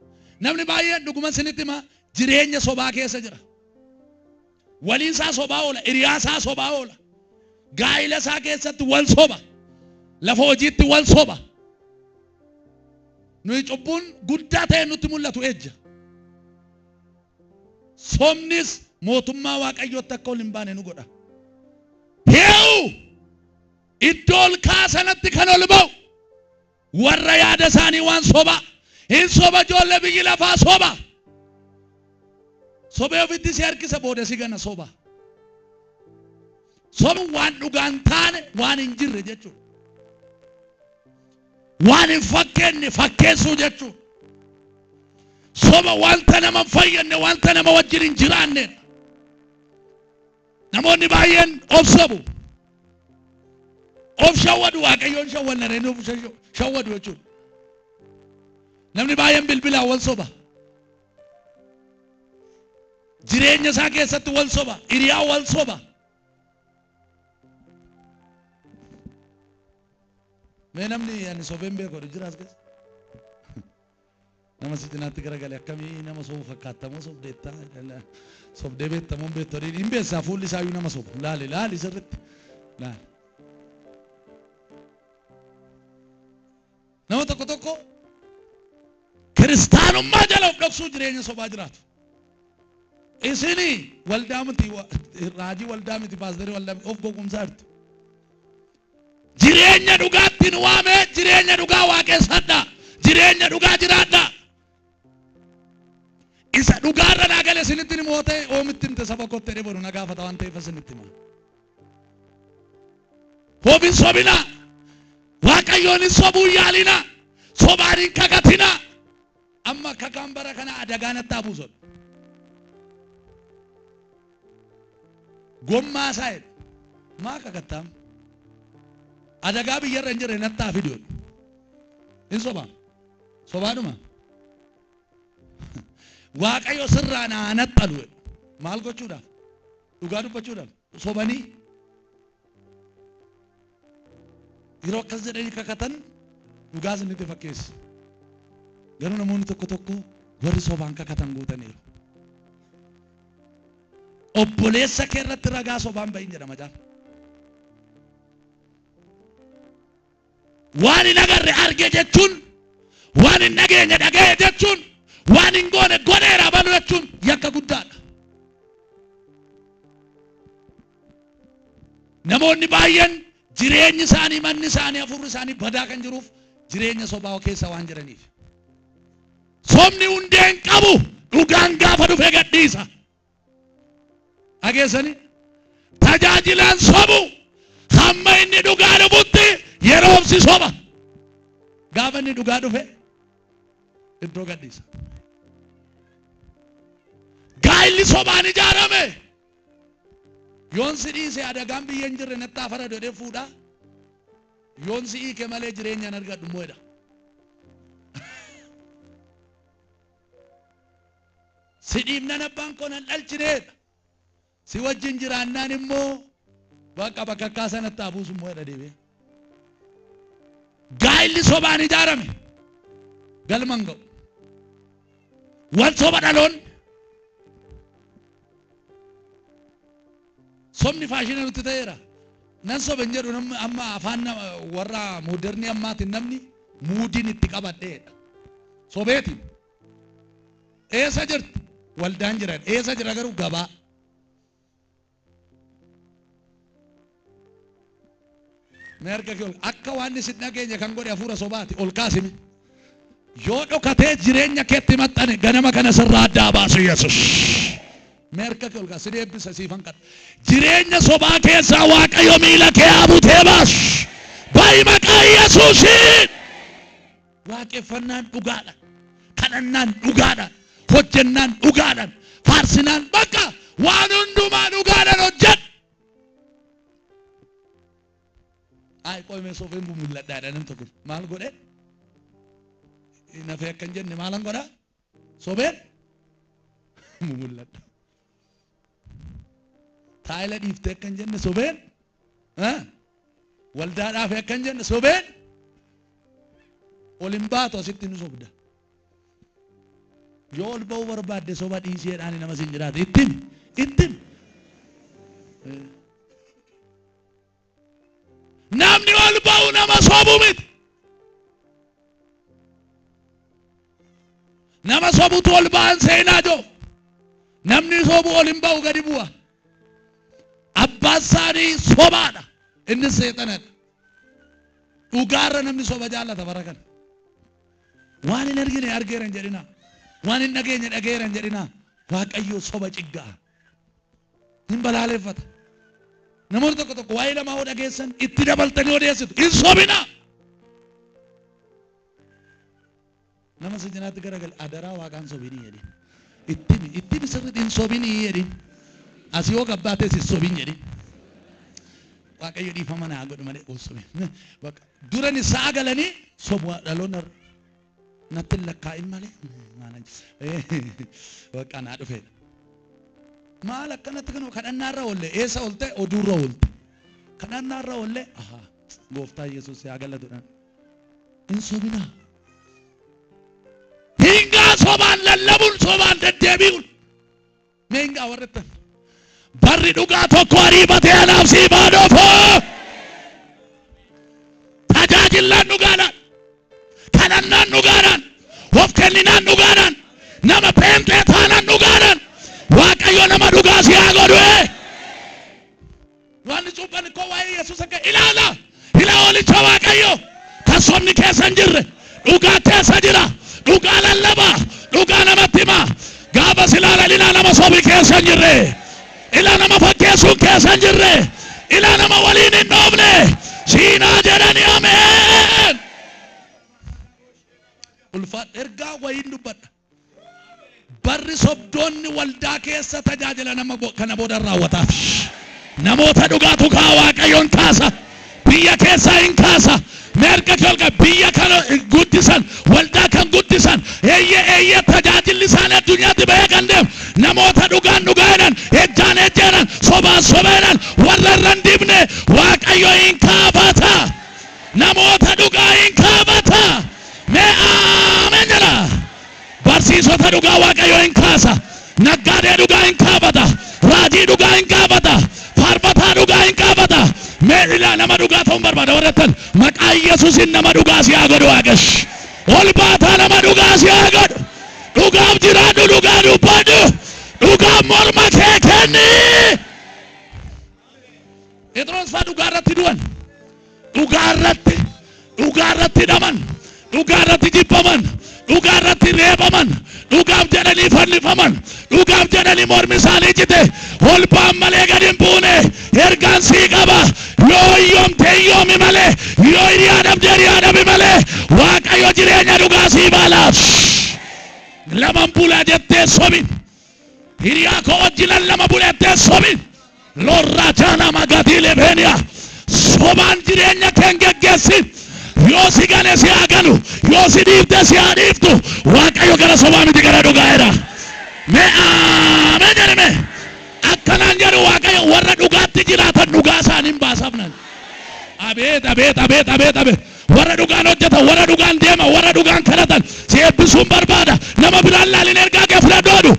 Namni baay'een dhuguma isinitti hima jireenya sobaa keessa jira. Waliin isaa sobaa oola, hiriyaa isaa sobaa oola. Gaa'ila isaa keessatti wal soba. Lafa hojiitti wal soba. Nuyi cubbuun guddaa ta'e nutti mul'atu ejja. Sobnis mootummaa Waaqayyootti akka ol hin baane nu godha. Hee'u iddoo ol ka'aa sanatti kan ol ba'u warra yaada isaanii waan soba hin soba, ijoollee biyyi lafaa soba. Sobee ofitti si harkisa, booda si gana soba. Sobni waan dhugaan taane, waan hin jirre jechuudha. Waan hin fakkeenne fakkeessuu jechuudha. Soba wanta nama hin fayyadne, wanta nama wajjin hin jiraannedha. Namoonni baay'een of sobu. Of shawwadu, Waaqayyoon shawwanna ree of shawwadu jechuudha. Namni baay'een bilbilaan wal soba. Jireenya isaa keessatti wal soba. Hiriyaa wal soba. Mee namni ani sobeen beeku jira as keessa? Nama si cinaatti garagale akkamii nama sobu fakkaattamoo sobdeettaa sobdee beektamoo beektu hin beessaa fuulli isaayyuu nama sobu laali laali sirritti laali. Nama tokko tokko kiristaanummaa jala of dhoksuu jireenya sobaa jiraatu. Isini waldaa miti raajii waldaa miti paasterii waldaa miti of gowwoomsaa jirtu. Jireenya dhugaatti nu waame jireenya dhugaa waaqessadha. Jireenya dhugaa jiraadha. Isa dhugaarra naa gale isinitti ni moote oomitti himte saba kootti jedhee boru na gaafata waan ta'eef isinitti hima. Of hin sobinaa. Waaqayyoon hin sobuu hin yaalinaa. Sobaan hin kakatinaa. Amma kakaan bara kana adagaa natti haa buusu. Gommaa isaa jedhu. Maa kakattaam? Adagaa biyyarra hin jirre natti haa fidu. Hin sobaa. Sobaadhuma. Waaqayyo sirraa naa naxxalu. Maal gochuudhaaf? Dhugaa dubbachuudhaaf. Sobanii. Yeroo akkas jedhanii kakatan dhugaa isinitti fakkeessu. Garuu namoonni tokko tokko warri sobaan kakatan guutaniiru. Obboleessa kee irratti ragaa sobaan bahin jedha macaafa. Waan hin agarre arge jechuun, waan hin dhageenye dhaga'e jechuun, waan hin goone godheera abalu jechuun yakka guddaadha. Namoonni baay'een jireenyi isaanii, manni isaanii, hafuurri isaanii badaa kan jiruuf jireenya sobaa keessa waan jiraniif. Sobni hundee hin qabu, dhugaan gaafa dhufe gadhiisa. Dhageessanii? Tajaajilaan sobu hamma inni dhugaa dhufutti yeroomsi soba. Gaafa inni dhugaa dhufe iddoo gadhiisa. Gaa'illi sobaan ijaarame. Yoon si dhiise adagaan biyya hin jirre natti haa faradu jedhee fuudha. Yoon si hiike malee jireenya hin argadhu immoo jedha. Si dhiifnan abbaan koo nan dhalchineedha. Si wajjin jiraannaan immoo bakka bakakkaa sanatti haa buusu immoo jedha deebi'ee. Gaa'illi sobaan ijaarame galma hin ga'u. Wal soba dhaloonni. Sobni faashina nutti ta'eera. Nan soba hin jedhu namni amma afaan warra mooderni ammaatiin namni muudiin itti qabadheedha. Sobeetiin. Eessa jirti? Waldaan jira. Eessa jira garuu gabaa. Mee harka kee ol akka waan isin dhageenye kan godhe hafuura sobaati ol kaasimi. Yoo dhokatee jireenya keetti maxxane ganama kana sirraa addaa baasu Yesus. Mee harka kee ol kaasi sin eebbisa siifan kadha. Jireenya sobaa keessaa Waaqayyo miila kee haa butee baasu. Ba'i maqaa Yesuusiin. Waaqeffannaan dhugaadha. Kadhannaan dhugaadha. Hojjennaan dhugaadhaan. Faarsinaan bakka waan hundumaa dhugaadhaan hojjedhu. Ay qoy mee soofeen bumilladhaadha nam tokko maal godhe? Nafee akka hin jenne maalan godha? Sobeen mumulladha. Taayila dhiiftee akka hin jenne sobeen waldaadhaaf akka hin jenne sobeen ol hin baatu asitti nu sobda. Yoo ol ba'uu barbaadde soba dhiisii jedhaani nama siin jiraate itti himi itti himi. Namni ol ba'u nama sobu miti. Nama sobutu ol ba'an seenaa joo. Namni sobu ol hin ba'u gadi bu'a. Abbaan isaanii sobaadha. Innis seexanadha. Dhugaarra namni soba jaallata bara kana. Waan hin argine argeera hin jedhinaa. Waan hin dhageenye dhagayeera hin jedhinaa. Waaqayyo soba cigga'a. Hin balaaleffata. Namoonni tokko tokko waa'ee lamaa yoo dhageessan itti dabaltanii odeessitu. Hin sobinaa. Nama si cinaatti garagali adaraa waaqaan sobinii jedhin. Itti himi itti himi sirriitti hin sobinii jedhin. Asii yoo gabbaates hin sobin jedhin. Waaqayyo dhiifama naa godhu malee ol sobin. Bakka dura ni sa'a galanii sobu dhaloonni har'a. Natti hin lakkaa'in malee. Maalan bakka naa dhufeedha. Maal akkanatti kan kadhannaarra oolle eessa oolte oduurra oolte. Kadhannaarra oolle ahaa gooftaa Yesuus yaa galatudha. Hin sobinaa. Hingaa sobaan lallabuun sobaan deddeebi'uun. Mee hingaa warrettan. Barri dhugaa tokko ariifatee anaaf sii baadoofu. Tajaajillaan dhugaadhaan, kadhannaan dhugaadhaan, of kenninaan dhugaadhaan, nama peenxee taanaan dhugaadhaan, Waaqayyo nama dhugaa si haa godhu. Yohaannis cuuphaan koo waa'ee Yesuus akka ilaala. Ilaa hoolicha Waaqayyo kan sobni keessa hin jirre dhugaa keessa jira. Dhugaa lallaba. Dhugaa namatti hima. Gaafa si ilaalan ilaa nama sobni keessa hin jirre. Ilaa nama fakkeessuun keessa hin jirre. Ilaa nama waliin hin dhoofne. Siinaa jedhani ameen. Ulfaadha ergaa wayiin dubbadha. Barri sobdoonni waldaa keessa tajaajila nama kana booda raawwataaf. Namoota dhugaatu kaa Waaqayyoon kaasa. Biyya keessaa hin kaasa. Mee harka kee ol qabi. Biyya kana guddisan, waldaa kan guddisan, eeyyee eeyyee tajaajilli isaanii addunyaatti bahee kan deemu. Namoota dhugaan dhugaa jedhan, ejjaan ejja jedhan, sobaan soba jedhan, warra irra hin dibne Waaqayyo hin kaafata. Namoota dhugaa hin kaafata. Mee ameen jedha. Barsiisota dhugaa Waaqayyo hin kaasa. Naggaadee dhugaa hin kaafata. Raajii dhugaa hin kaafata. Faarfataa dhugaa hin kaafata. Mee ilaa nama dhugaa ta'uun barbaada warrattan maqaa Yesuusin nama dhugaa si haa godhu Waaqesh. Ol baataa nama dhugaa si haa godhu. Dhugaaf jiraadhu, dhugaa dubbadhu. Dhugaaf morma kee kenni. Phexros fa'aa dhugaa irratti du'an. Dhugaa irratti dhugaa irratti hidhaman. Dhugaa irratti jibbaman. Dhugaa irratti reebaman. Dhugaaf jedhanii fannifaman. Dhugaaf jedhanii mormi isaanii cite. Ol ba'an malee gad hin buune. Ergaan sii qaba. Yoo hiyyoomte hiyyoomi malee. Yoo hiriyaa dhabde hiriyaa dhabi malee. Waaqayyo jireenya dhugaa sii baalaaf. Laman bulaa jettee sobin. Hiriyaa koo wajjinan lama bulettee sobin. Lorraa jaanaa magatii lebeeniyaa. Sobaan jireenya kee hin geggeessin. Yoo si gane si haa ganu. Yoo si dhiifte si haa dhiiftu. Waaqayyo gara sobaa miti gara dhugaa jedha. Mee ameen jedhi mee. Akkanaan jedhu Waaqayyo warra dhugaatti jiraatan dhugaa isaanii hin baasaaf nan. Abeet abeet abeet abeet abeet. Warra dhugaan hojjetan, warra dhugaan deeman, warra dhugaan kadhatan si eebbisuun barbaada. Nama biraan laalin ergaa kee fudhadhu jedhu.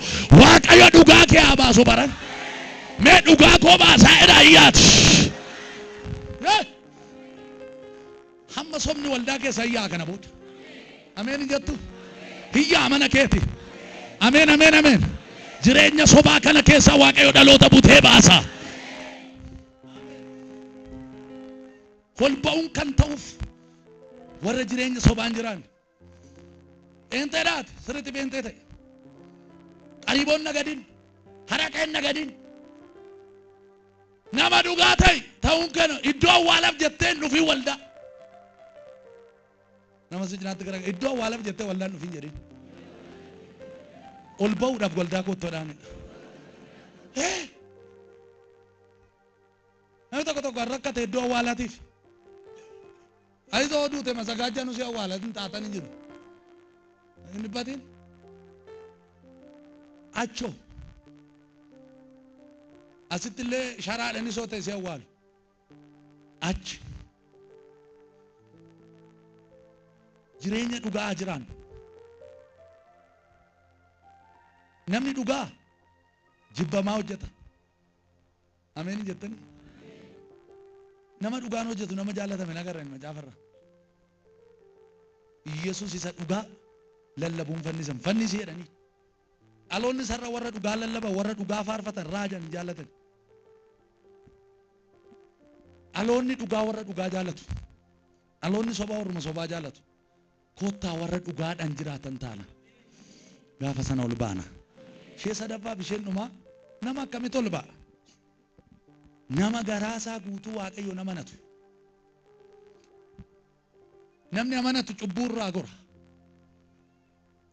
Waaqayyo dhugaa kee haa baasu baran. Mee dhugaa koo baasaa jedha iyyaati. Hamma sobni waldaa keessa iyyaa kana booda. Ameen hin jettu? Hiyyaa mana keeti. Ameen ameen ameen. Jireenya sobaa kana keessa Waaqayyo dhaloota butee baasa. Ol ba'uun kan ta'uuf warra jireenya sobaan jiraan. Pheenxeedhaati sirriitti pheenxee ta'e. Qariiboon nagadin, haraqeen nagadin. Nama dhugaa ta'e ta'uun kana iddoo awwaalaaf jettee hin dhufin waldaa. Nama si cinaatti gara iddoo awwaalaaf jettee waldaan dhufin jedhin. Ol ba'uudhaaf waldaa kottoodhaanidha. Namni tokko tokko kan rakkate iddoo awwaalaatiif. Ayizoo duute masagaajja nu si awwaala hin taatan hin jiru. Hin dhiphatin. Achoo. Asitti illee sharaadhaan isoo ta'e si awwaalu. Achi. Jireenya dhugaa jiraan. Namni dhugaa jibbamaa hojjeta. Ameen hin jettanii? Nama dhugaan hojjetu nama jaallatame hin agarre macaafarra. Iyyasuus isa dhugaa lallabuun fannisan fannisi jedhanii. Dhaloonni sarara warra dhugaa lallaban warra dhugaa faarfatan raajan hin jaallatan. Dhaloonni dhugaa warra dhugaa jaallatu. Dhaloonni sobaa warruma sobaa jaallatu. Kottaa warra dhugaadhaan jiraatan taana. Gaafa sana ol baana. Ishee sadaffaaf isheen dhumaa nama akkamitti ol ba'a? Nama garaasaa guutuu Waaqayyoon amanatu. Namni amanatu cubbuu irraa gora.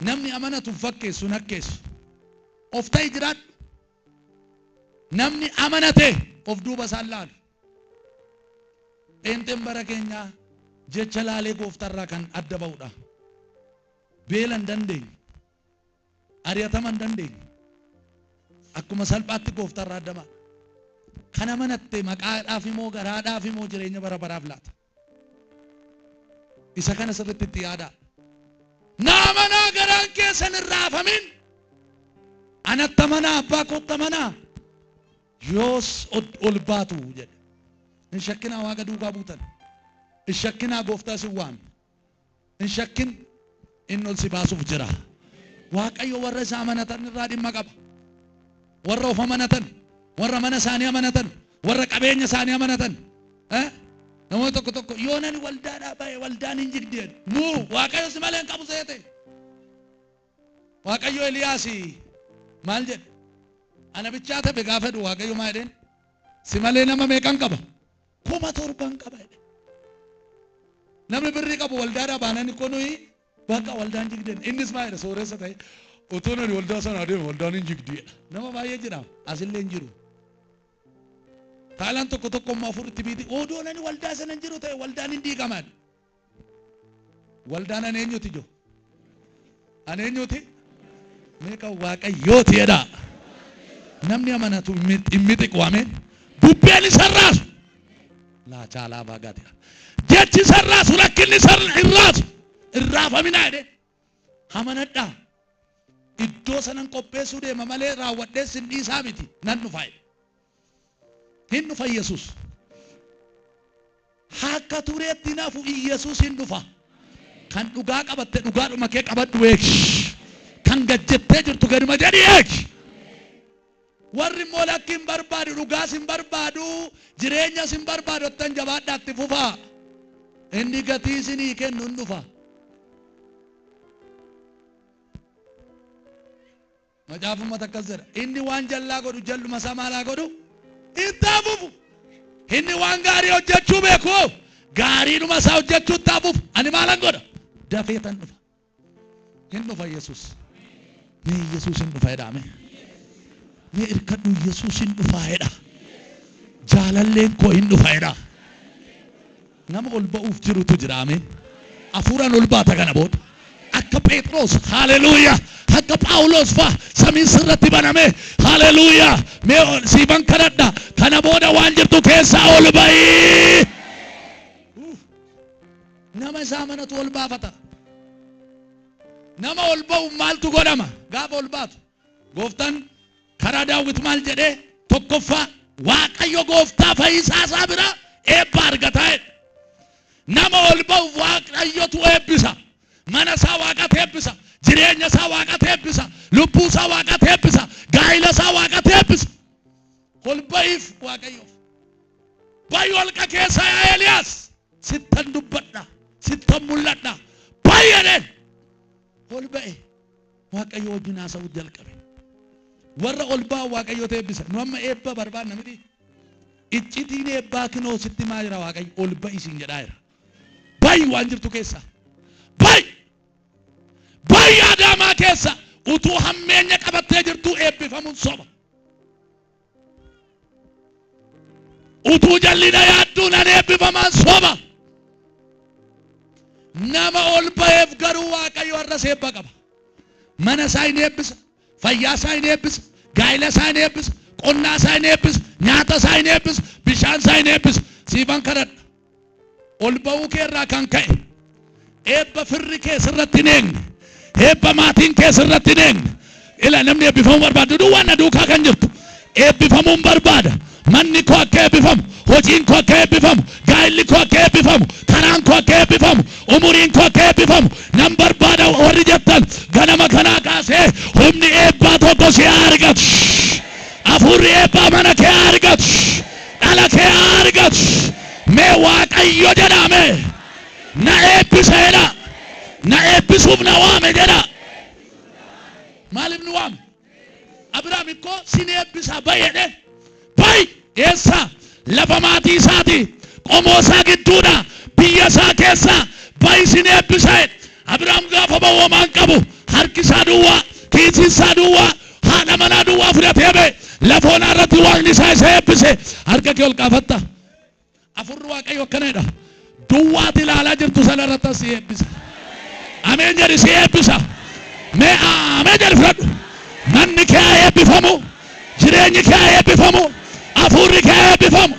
Namni amanatu hin fakkeessu hin akkeessu. Of ta'i jiraadhu. Namni amanate of duuba isaan laalu. Pheenxeen bara keenyaa jecha laalee gooftarraa kan adda ba'udha. Beela hin dandeenye. Ari'atama hin dandeenye. Akkuma salphaatti gooftarraa adda ba'a. Kan amanatte maqaadhaaf immoo garaadhaaf immoo jireenya bara baraaf laata. Isa kana sirriitti itti yaadaa. Na amanaa garaan keessan hin raafamin. Anatti amanaa abbaa kootti amanaa. Yoos ol baatu jedhe. Hin shakkinaa waaqa duukaa buutan. Hin shakkinaa gooftaa isin waame. Hin shakkin inni ol si baasuuf jira. Waaqayyo warra isa amanatan irraa dhimma qaba. Warra of amanatan, warra mana isaanii amanatan, warra qabeenya isaanii amanatan. Namoonni tokko tokko yoo nani waldaadhaa ba'e waldaan hin jigdi jedhu. Muu Waaqayyo si malee hin qabu seete. Waaqayyo Eliyaas maal jedhe? Ana bichaa tafe gaafa jedhu Waaqayyo maal jedheen? Si malee nama meeqan qaba? 7,000 qaba jedhe. Namni birrii qabu waldaadhaa baanaan ikkoo nuyi bakka waldaan jigdeen. Innis maal jedhe sooressa ta'e utuu nani waldaa sana adeeme waldaan hin jigdi jedha. Nama baay'ee jira asillee hin jiru. Taalaan tokko tokko immoo afur itti biiti odoo nani waldaa sana hin jiru ta'e waldaan hin diigaman. Waldaan an eenyuti jo? An eenyuti? Meeqa waaqayyooti jedha. Namni amanatu hin mixiqu ameen. Bubbeen isa raasu. Laa caalaa baagaati. Jechi isa raasu rakkinni isa hin raasu. Hin raafaminaa jedhee. Amanadhaa. Iddoo sanan qopheessuu deema malee raawwadhee sin dhiisaa miti nan dhufa jedhe. Hin dhufa Yesuus. Akka tureetti hin hafu Iyyasuus hin dhufa. Kan dhugaa qabatte dhugaadhuma kee qabadhu eegi. Kan gad jettee jirtu gaduma jedhi eegi. Warri immoo lakki hin barbaadu dhugaas hin barbaadu jireenyas hin barbaadu jettan jabaadhaa itti fufaa. Inni gatii isinii kennu hin dhufa. Macaafummat akkas jedha. Inni waan jallaa godhu jalluma isaa maal haa godhu? Itti haa fufu. Inni waan gaarii hojjechuu beeku gaariidhuma isaa hojjechuu itti haa fufu. Ani maalan godha? Dafee tan dhufa. Hin dhufa Yesuus. Mee Yesuus hin dhufa jedhaa mee. Mee irkadhu Yesuus hin dhufa jedha. Jaalalleen koo hin dhufa jedha. Nama ol ba'uuf jirutu jira ameen. Hafuuraan ol baata kana booda. Akka Phexros haleluuyaa akka Phaawulos fa'a samiin sirratti baname haleluuyaa mee siifan kadhadha kana booda waan jirtu keessaa ol ba'ii. Nama isaa amanatu ol baafata. Nama ol ba'u maaltu godhama gaafa ol baatu? Gooftaan karaa Daawit maal jedhee tokkoffaa Waaqayyo gooftaa fayyisaa isaa biraa eebba argataa jedhe. Nama ol ba'u Waaqayyotu eebbisa. Mana isaa Waaqatu eebbisa. Jireenya isaa Waaqatu eebbisa. Lubbuu isaa Waaqatu eebbisa. Gaa'ila isaa Waaqatu eebbisa. Ol ba'iif Waaqayyoof. Ba'i holqa keessaa yaa Eeliyaas. Sittan dubbadha. Sittan mul'adha. Ba'i jedheen. Ol ba'e. Waaqayyo wajjin haasa'uu jalqabe. Warra ol ba'an Waaqayyotu eebbisa. Nu amma eebba barbaanna miti. Iccitiin eebbaa kinoo sitti himaa jira Waaqayyo. Ol ba'i siin jedhaa jira. Ba'i waan jirtu keessaa. Ba'i! Ba'i Adaamaa keessa utuu hammeenya qabattee jirtuu eebbifamuun soba. Utuu jallina yaadduu nan eebbifamaan soba. Nama ol ba'eef garuu Waaqayyo har'as eebba qaba. Mana isaa hin eebbisa, fayyaa isaa hin eebbisa, gaa'ila isaa hin eebbisa, qonnaa isaa hin eebbisa, nyaata isaa hin eebbisa, bishaan isaa hin eebbisa. Siifan kadhadha. Ol ba'uu kee irraa kan ka'e eebba firri kee sirratti hin eegne, eebba maatiin kee sirratti hin eegne. Ila namni eebbifamuu barbaadu duwwaan na duukaa kan jirtu eebbifamuun barbaada. Manni koo akka eebbifamu, hojiin koo akka eebbifamu, gaa'illi koo akka eebbifamu, karaan koo akka eebbifamu, umuriin koo akka eebbifamu nan barbaada warri jettan ganama kanaa kaasee humni eebbaa tokko si haa argatu. Hafuurri eebbaa mana kee haa argatu. Dhala kee haa argatu. Mee Waaqayyo jedhaa mee na eebbisa jedhaa. Na eebbisuuf na waame jedhaa. Maaliif nu waame? Abiraam ikkoo sin eebbisaa ba'i jedheen. Ba'i eessaa? Lafa maatii isaatii, qomoo isaa gidduudha, biyya isaa keessaa ba'i sin eebbisa jedhe. Abiraam gaafa ba'u homaa hin qabu. Harki isaa duwwaa, kiisiin isaa duwwaa, haadha manaa duwwaa fudhatee ba'e. Lafa onaa irratti Waaqni isaa isa eebbise. Harka kee ol kaafatta. Afurri Waaqayyo akkana jedha. Duwwaati ilaalaa jirtu sana irratti si eebbisa. Ameen jedhi si eebbisa. Mee ameen jedhi fudhadhu. Manni kee haa eebbifamu. Jireenyi kee haa eebbifamu. Hafuurri kee haa eebbifamu.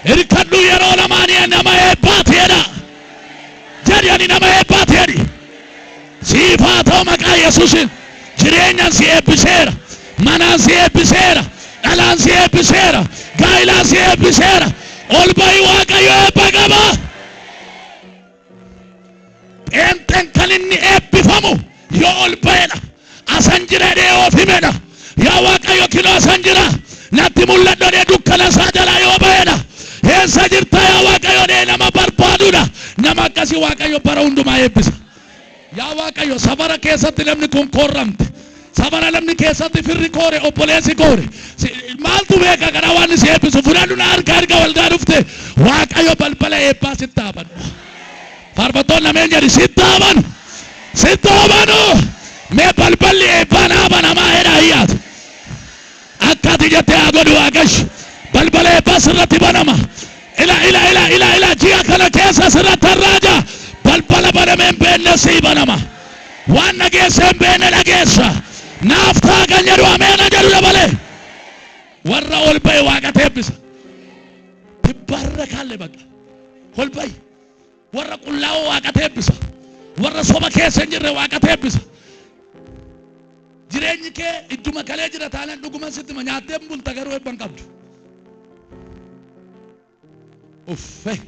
Hirkadhu yeroo lamaanii nama eebbaati jedha. Jedhi. jedhi, ani nama eebbaati jedhi. Siif haa ta'u maqaa Yesuusin. Jireenyaan si eebbiseera, manaan si eebbiseera, dhalaan si eebbiseera, gaa'ilaan si eebbiseera. Ol ba'i, Waaqayyo eebba qaba. Pheenxeen kan inni eebbifamu yoo ol ba'edha. Asan jira jedhee of himedha. Yaa Waaqayyo, kinoo asan jira, natti mul'adhu jedhee dukkana isaa jalaa yoo ba'edha. Eessa jirta yaa Waaqayyo jedhee nama barbaadudha. Nama akkasii Waaqayyo bara hundumaa eebbisa. Yaa Waaqayyo, safara keessatti namni kun koorramte. Safara namni keessatti firri koore, obboleessi koore. Maaltu beeka kana waan si eebbisu? Fudhadhu na harka erga waldaa dhufte. Waaqayyo balbala eebbaa sitti haa banu. Faarfattoonni ameen jedhi. Sitti haa banu. Sitti haa banu. Mee balballi eebbaa naa banamaa jedhaa iyyaatu. Akka ati jettee haa godhu Waaqayyo. Balbala eebbaa sirratti banama. Ila ila ila ila ila, ji'a kana keessa sirratti harraaja. Balbala banamee hin beekne sii banama. Waan dhageesse hin beekne dhageessa. Naaf ta'a kan jedhu ameena jedhu dabalee. Warra ol ba'e Waaqatu eebbisa. Tibbarra bakka. Ol ba'i. Warra qullaa'oo Waaqatu eebbisa. Warra soba keessa hin jirre Waaqatu eebbisa. Jireenyi kee idduma kalee jira taanaan, dhuguma sitti hima, nyaattee hin bulta, garuu eebba hin qabdu. Uffe,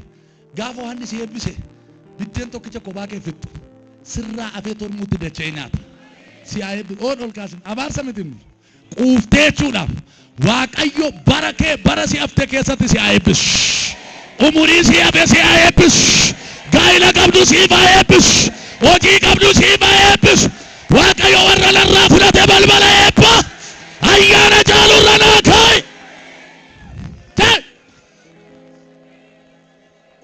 gaafa waan si eebbise biddeen tokkicha kophaa kee fixxu sirraa afee tormuutti dacha'ee nyaata. Si haa eebbisu. Oon ol kaasin abaarsa miti inni. Quuftee jechuudhaaf Waaqayyo bara kee bara si hafte keessatti si haa eebbisu. Umurii si hafe si haa eebbisu. Gaa'ila qabdu siif haa eebbisu. Hojii qabdu siif haa eebbisu. Waaqayyo warra narraa fudhate balbala eebba ayyaana caalurra naa kaa'i. Ta'e.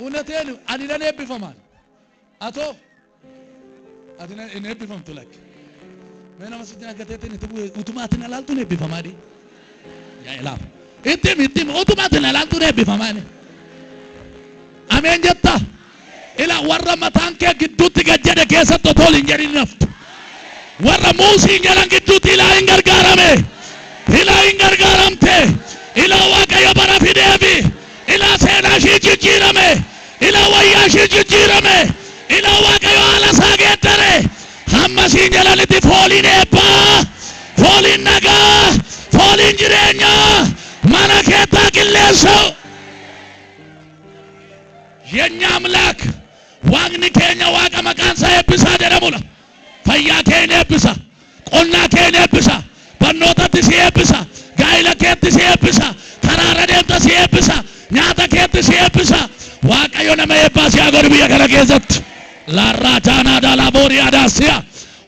Unateen ani nan eebbifamaan. Atoo ati hin eebbifamtu lakki. Mee nama sitti naggateetiin itti bu'e, utuma ati na laaltuun eebbifamaa dhi. Yaa ilaaf. Itti himi, itti himi, utuma ati na laaltuun eebbifamaa dhi. Ameen jetta. Ila, warra mataan kee gidduutti gad jedhe keessatti otoo hin jedhin naftu. Warra muusiin jedhan gidduutti ilaa hin gargaarame. Ilaa hin gargaaramte. Ilaa Waaqayyo bara fideefi. Ilaa seenaa ishii jijjiirame. Ilaa wayyaa ishii jijjiirame. Ilaa Waaqayyo haala isaa geeddare. Hamma siin jedhanitti fooliin eebbaa, fooliin nagaa, fooliin jireenyaa mana keettaa qilleensa. የኛ አምላክ Waaqni keenya Waaqa maqaan isaa eebbisaa jedhamudha. Fayyaa kee ni eebbisa. Qonnaa kee ni eebbisa. Barnootatti si eebbisa. Gaa'ila keetti si eebbisa. Karaarra deemta si eebbisa. Nyaata keetti si eebbisa. Waaqayyo nama eebbaa si haa godhu biyya kana keessatti. Laarraa taanaa daalaa boorii adaasiya.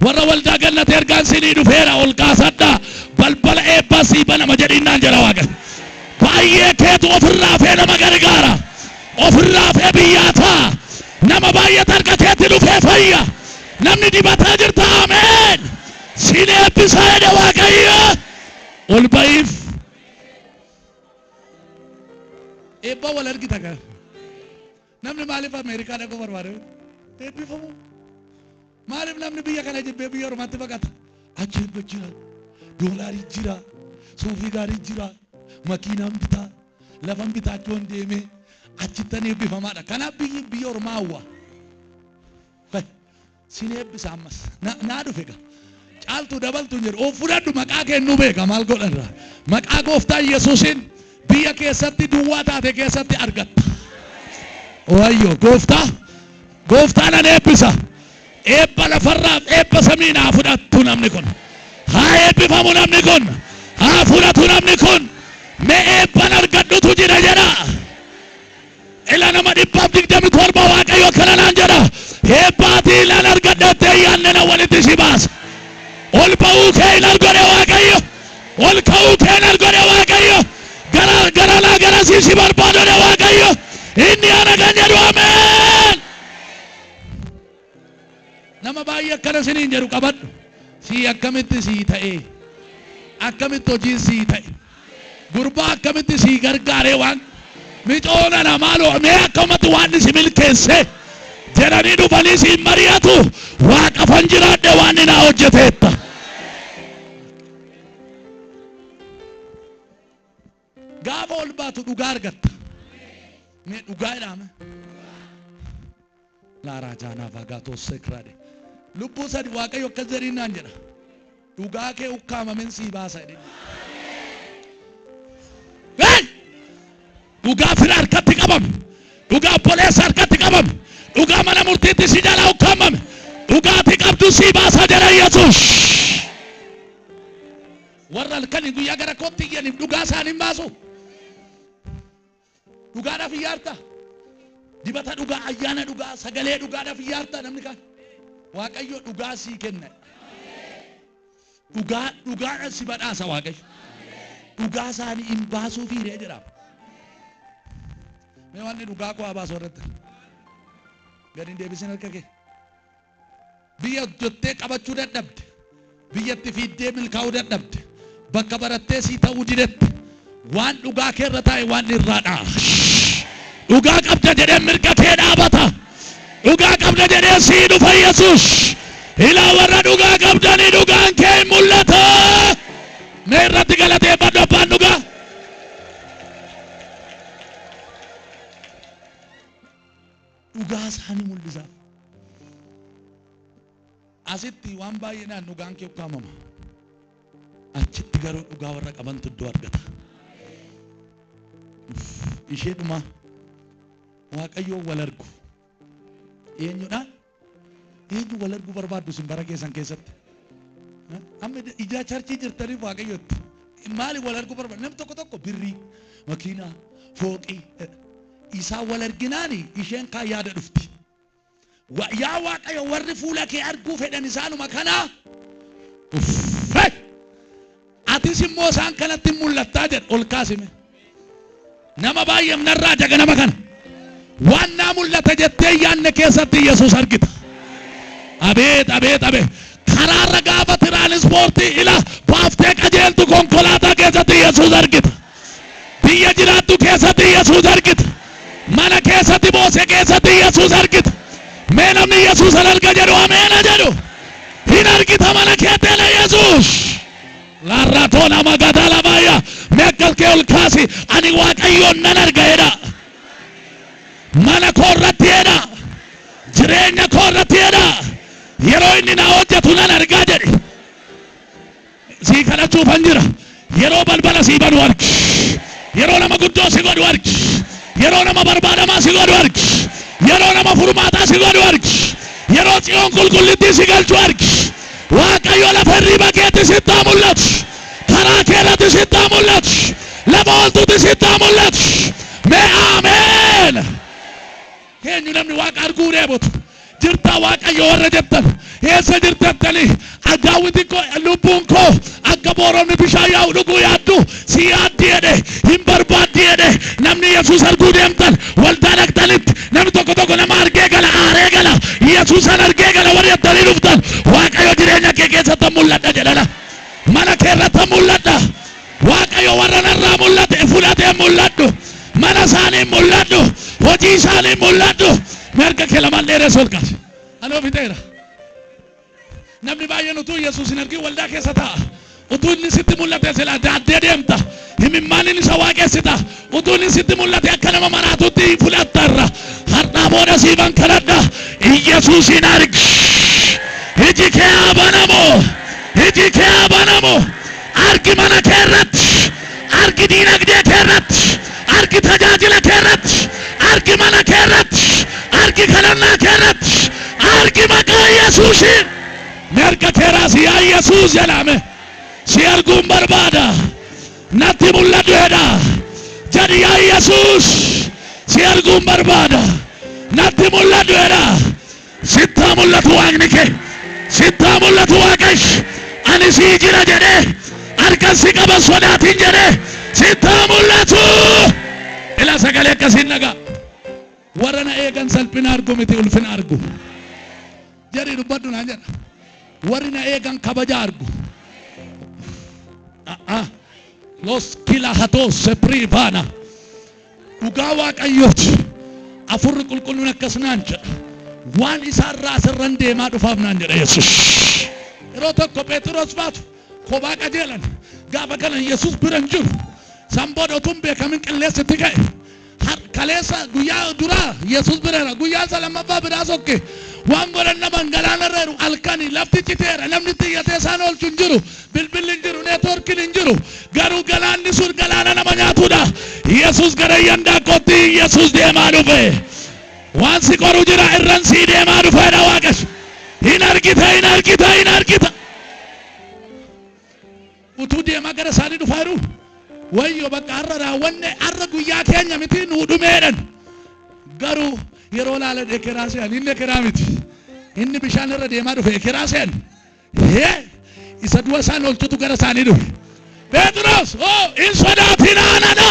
Warra waldaa gannate ergaan sinii dhufeera, ol kaasadhaa. Balbala eebbaa sii banama jedhinnaan jedha Waaqayyo. Baay'ee keetu ofirraa fee nama gargaara. Ofirraa fee biyyaa ta'a. Nama baay'eetu harka keetti dhufee fayya. Namni dibataa jirta, ameen. Sin eebbisaa jedhe Waaqayyo. Ol ba'iif. Eebba wal argita gaa. Namni maaliif Ameerikaa dhaquu barbaade? Eebbifamu. Maaliif namni biyya kana jibbee biyya Oromaatti baqata? Achi eebba jira. Doolaarii jira. Suufii gaarii jira. Makiinaan bitaa. Lafan bitaachuun deemee achittan eebbifamaadha. Kanaaf biyyi biyya Oromaa hawwa. Sin eebbisa ammas. Naa dhufe gaa. Caaltuu dabaltu hin jedhu. Of fudhadhu, maqaa kennuu beeka maal godhanra. Maqaa gooftaa Yesuusiin biyya keessatti duwwaa taate keessatti argatta. Wayyo gooftaa, gooftaa nan eebbisa. Eebba lafarraaf eebba samii naa fudhattu namni kun. Haa eebbifamu namni kun. Haa fudhatu namni kun. Mee eebban argadhutu jira jedha. Ila, nama 127 Waaqayyo akkana naan jedha. Eebbaatii ilaan argadhettee yaadne na walitti si baasa. Ol ba'uu kee hin argodhe Waaqayyo. Ol ka'uu kee hin argodhe Waaqayyo. Gara garanaa garasii si barbaadodhe Waaqayyo. Inni ana kan jedhu ameen. Nama baay'ee akkana siniin jedhu qabadhu. Sii akkamitti sii ta'ee? Akkamitti hojiin sii ta'e? Gurbaa akkamitti sii gargaaree waan micoona namaa mee akkamatti waan si milkeesse jedhanii dhufanii siin mari'atu, Waaqa fan jiraadhe waan inni naa hojjeteetta. Gaafa ol baatu dhugaa argatta. Mee dhugaa jedhama. Laaraa jaanaa vaagaatoo sekraade. Lubbuu sadi Waaqayyo akkas jedhiin naan jedha. Dhugaa kee ukkaamamen sii baasa jedhin. Hey! Dhugaa fira harkatti qabame. Dhugaa obboleessa harkatti qabame. Dhugaa mana murtiitti si jalaa ukkaamame. Dhugaa ati qabdu sii baasa jedha Yesuus. Warra halkanii guyyaa gara kootti iyyaniif dhugaa isaanii hin baasu. Dhugaadhaaf iyyaarta. Dibata dhugaa, ayyaana dhugaa, sagalee dhugaadhaaf iyyaarta namni kaan. Waaqayyo dhugaa sii kenna. Dhugaa dhugaadhaan si badhaasa Waaqayyo. Dhugaa isaanii hin baasuu fiiree jedhama. Mee wanni dhugaa koo haa baasu irratti. Gadi hin deebisin harka kee. Biyya hojjettee qabachuu dadhabde. Biyyatti fiiddee milkaa'uu dadhabde. Bakka barattee sii ta'uu didetti. Waan dhugaa kee irra taa'e waan irraa dha'a. Dhugaa qabda jedhee mirga kee dhaabata. Dhugaa qabda jedhee sii dhufa Yesuus. Ilaa warra dhugaa qabdanii dhugaan kee hin mul'ata. Mee irratti galateeffadhu abbaan dhugaa. Dhugaa isaanii mul'isaaf. Asitti waan baay'eedhaan dhugaan kee ukkaamama. Achitti garuu dhugaa warra qabantu iddoo argata. Ishee dhumaa Waaqayyoon wal argu. Eenyudhaan? Eenyu wal arguu barbaaddu isin bara keessan keessatti? Amma ijaa charchii jirtaniif Waaqayyotti. Maali wal arguu barbaaddu? Namni tokko tokko birrii, makiinaa, fooqii. Isaan wal arginaani isheen kaan yaada dhufti. Yaa Waaqayyo warri fuula kee arguu fedhan isaanuma kanaa. Uffee! Atis immoo isaan kanatti hin mul'attaa jedhe ol kaasime. Nama baay'eef narraa jaga nama kana. Waan naa mul'ata jettee yaanne keessatti Yesuus argita. Abeet abeet abeet. Karaarra gaafa tiraanispoortii ila baaftee qajeeltu konkolaataa keessatti Yesuus argita. Biyya jiraattu keessatti Yesuus argita. Mana keessatti boose keessatti Yesuus argita. Mee namni Yesuusan arga jedhu ameena jedhu. Hin argita mana keetti ala Yesuus. Laarraatoo nama gadaa labaaya. Mee akkas kee ol kaasi. Ani Waaqayyoon nan arga jedha. Mana koo irratti jedha. Jireenya koo irratti jedha. Yeroo inni naa hojjetu nan argaa jedhi. Sii kadhachuufan jira. Yeroo balbala sii banu argi. Yeroo nama guddoo si godhu argi. Yeroo nama barbaadamaa si godhu argi. Yeroo nama furmaataa si godhu argi. Yeroo tsiyoon qulqullittii si galchu argi. Waaqayyo lafa hirriiba keetti sitti haa mul'atu. Karaa kee irratti sitti haa mul'atu. Lafa ooltutti sitti haa mul'atu. Mee ameen. Eenyu namni Waaqa arguu dheebotu? Jirtaa Waaqayyo warra jettan eessa jirta jettanii Daawiti koo lubbuun koo akka boorofni bishaan yaa'u dhuguu yaaddu si yaaddi jedhe hin barbaaddi jedhe. Namni Yesuus arguu deemtan waldaa dhaqxanitti namni tokko tokko nama argee gala, aaree gala. Yesuusan argee gala warri jettanii dhuftan, Waaqayyo jireenya kee keessatti mul'adha jedhana, mana kee irratti mul'adha. Waaqayyo warra narraa mul'ate fudhatee mul'adhu. Mana isaanii mul'adhu. Hojii isaanii mul'adhu. Mee harka kee lamaan dheeressi ol kaasi. Anoo fixeera. Namni baay'een utuu Yesuus hin argin waldaa keessa taa'a. Utuu inni sitti mul'ate silaa daaddee deemta. Himimmaaniin isa waaqessita. Utuu inni sitti mul'ate akka nama maraatutti fudhatta irra. Har'aa booda siifan kadhadha. Iyyasuusin argi. Iji kee haa banamu. Iji kee haa banamu. Argi mana kee irratti. Argi diinagdee kee irratti. Argi tajaajila kee irratti. Argi mana kee irratti. Argi kadhannaa kee irratti. Argi maqaa Yesuusiin. Mee harka kee raasi, yaa Yesuus jedhame. Si arguun barbaada. Natti mul'adhu jedha. Jedhi, yaa Yesuus si arguun barbaada. Natti mul'adhu jedha. Sittaa mul'atu Waaqni kee. Sittaa mul'atu Waaqayyo. Ani sii jira jedhee harkan si qaba sodaatin jedhee sittaa mul'atu. Ila sagalee akkasiin dhagaa. Warra na eegan salphina argu miti, ulfina argu. Jedhi dubbadhu naan jedha. Warri na eegan kabaja argu. Los kilahatos seprivana. Dhugaa Waaqayyooti. Afurri qulqulluun akkas naan jedha. Waan isaarraa asirran deemaa dhufaaf naan jedha Yesuus. Yeroo tokko Phexros baatu kophaa qajeelan. Gaafa kana Yesuus bira hin jiru. San booda utuu hin beekamin qilleensi itti ka'e. Kaleessa guyyaa duraa Yesuus bira jira. Guyyaa isa lammaffaa biraa sokke. Waan godhan naman galaana irra jiru halkani lafti citeera, namni xiyyatee isaan oolchu hin jiru, bilbilli hin jiru, neetwoorkiin hin jiru, garuu galaanni sun galaana nama nyaatudha. Yesuus gara yandaaqqootti Yesuus deemaa dhufe. Waan si qoru jira, irran sii deemaa dhufeedha Waaqayyo. Hin argita, hin argita, hin argita. Utuu deemaa gara isaanii dhufaa jiru, wayyo, bakka har'a raawwanne, har'a guyyaa keenya miti, nuu dhumeedhan. Garuu yeroo laalan ekeraa se'an. Inni ekeraa miti. Inni bishaan irra deemaa dhufe ekeraa se'an. Hee, isa du'a isaan oolchutu gara isaanii dhufe. Phexros, "Oo, hin sodaatinaa, nana."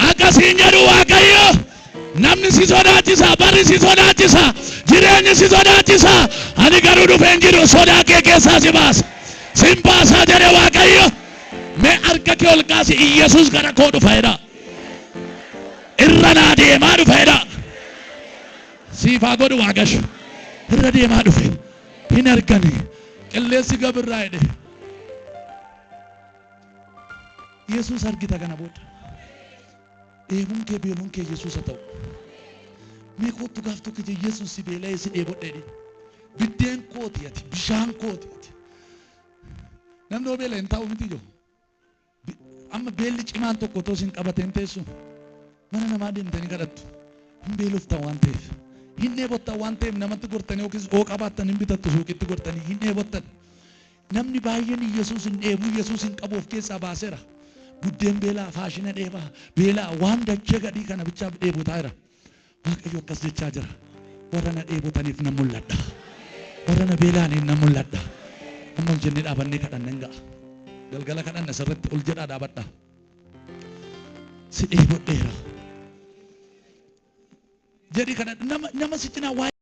Akkasiin jedhu Waaqayyo. Namni si sodaachisa, barri si sodaachisa, jireenyi si sodaachisa. Ani garuu dhufeen jiru sodaa kee keessaa si baasa. Sin baasaa jedhe Waaqayyo. Mee harka kee ol kaasi, "Iyyasuus gara koo dhufa" jedha. "Irra naa deemaa dhufa" jedha. Siifaa godhu Waaqayyo. Irra deemaa dhufe. Hin argani. Qilleensi gabirraa jedhe. Yesuus argita kana booda. Dheebuun kee, beeluun kee Yesuus haa ta'u. Mee kottu gaaf tokko ija Yesuus si beela'ee si dheebodhe jedhi. Biddeen kooti ati, bishaan kooti ati. Namni yoo beela'e hin taa'u miti jiru. Amma beelli cimaan tokko otoo isin qabatee hin teessu. Mana namaa deemtanii kadhattu. Hin beeloftan waan ta'eef. Hin dheebottan waan ta'eef, namatti gortanii yookiis oo qabaattan hin bitattu, suuqitti gortanii hin dheebottan. Namni baay'een Yesuus hin dheebuu, Yesuus hin qabu, of keessaa baaseera. Buddeen beelaa, faashina dheebaa, beelaa waan dachee gadhii kana bichaaf dheebotaa jira. Waaqayyo akkas jechaa jira. Warra na dheebotaniif nan mul'adha. Warra na beela'aniif nan mul'adha. Amma ol jennee dhaabannee kadhanna hin ga'a. Galgala kadhanna sirriitti ol jedhaa dhaabadha. Si dheebodheera. Jedhi kadhadhu, nama si cinaa waa'ee.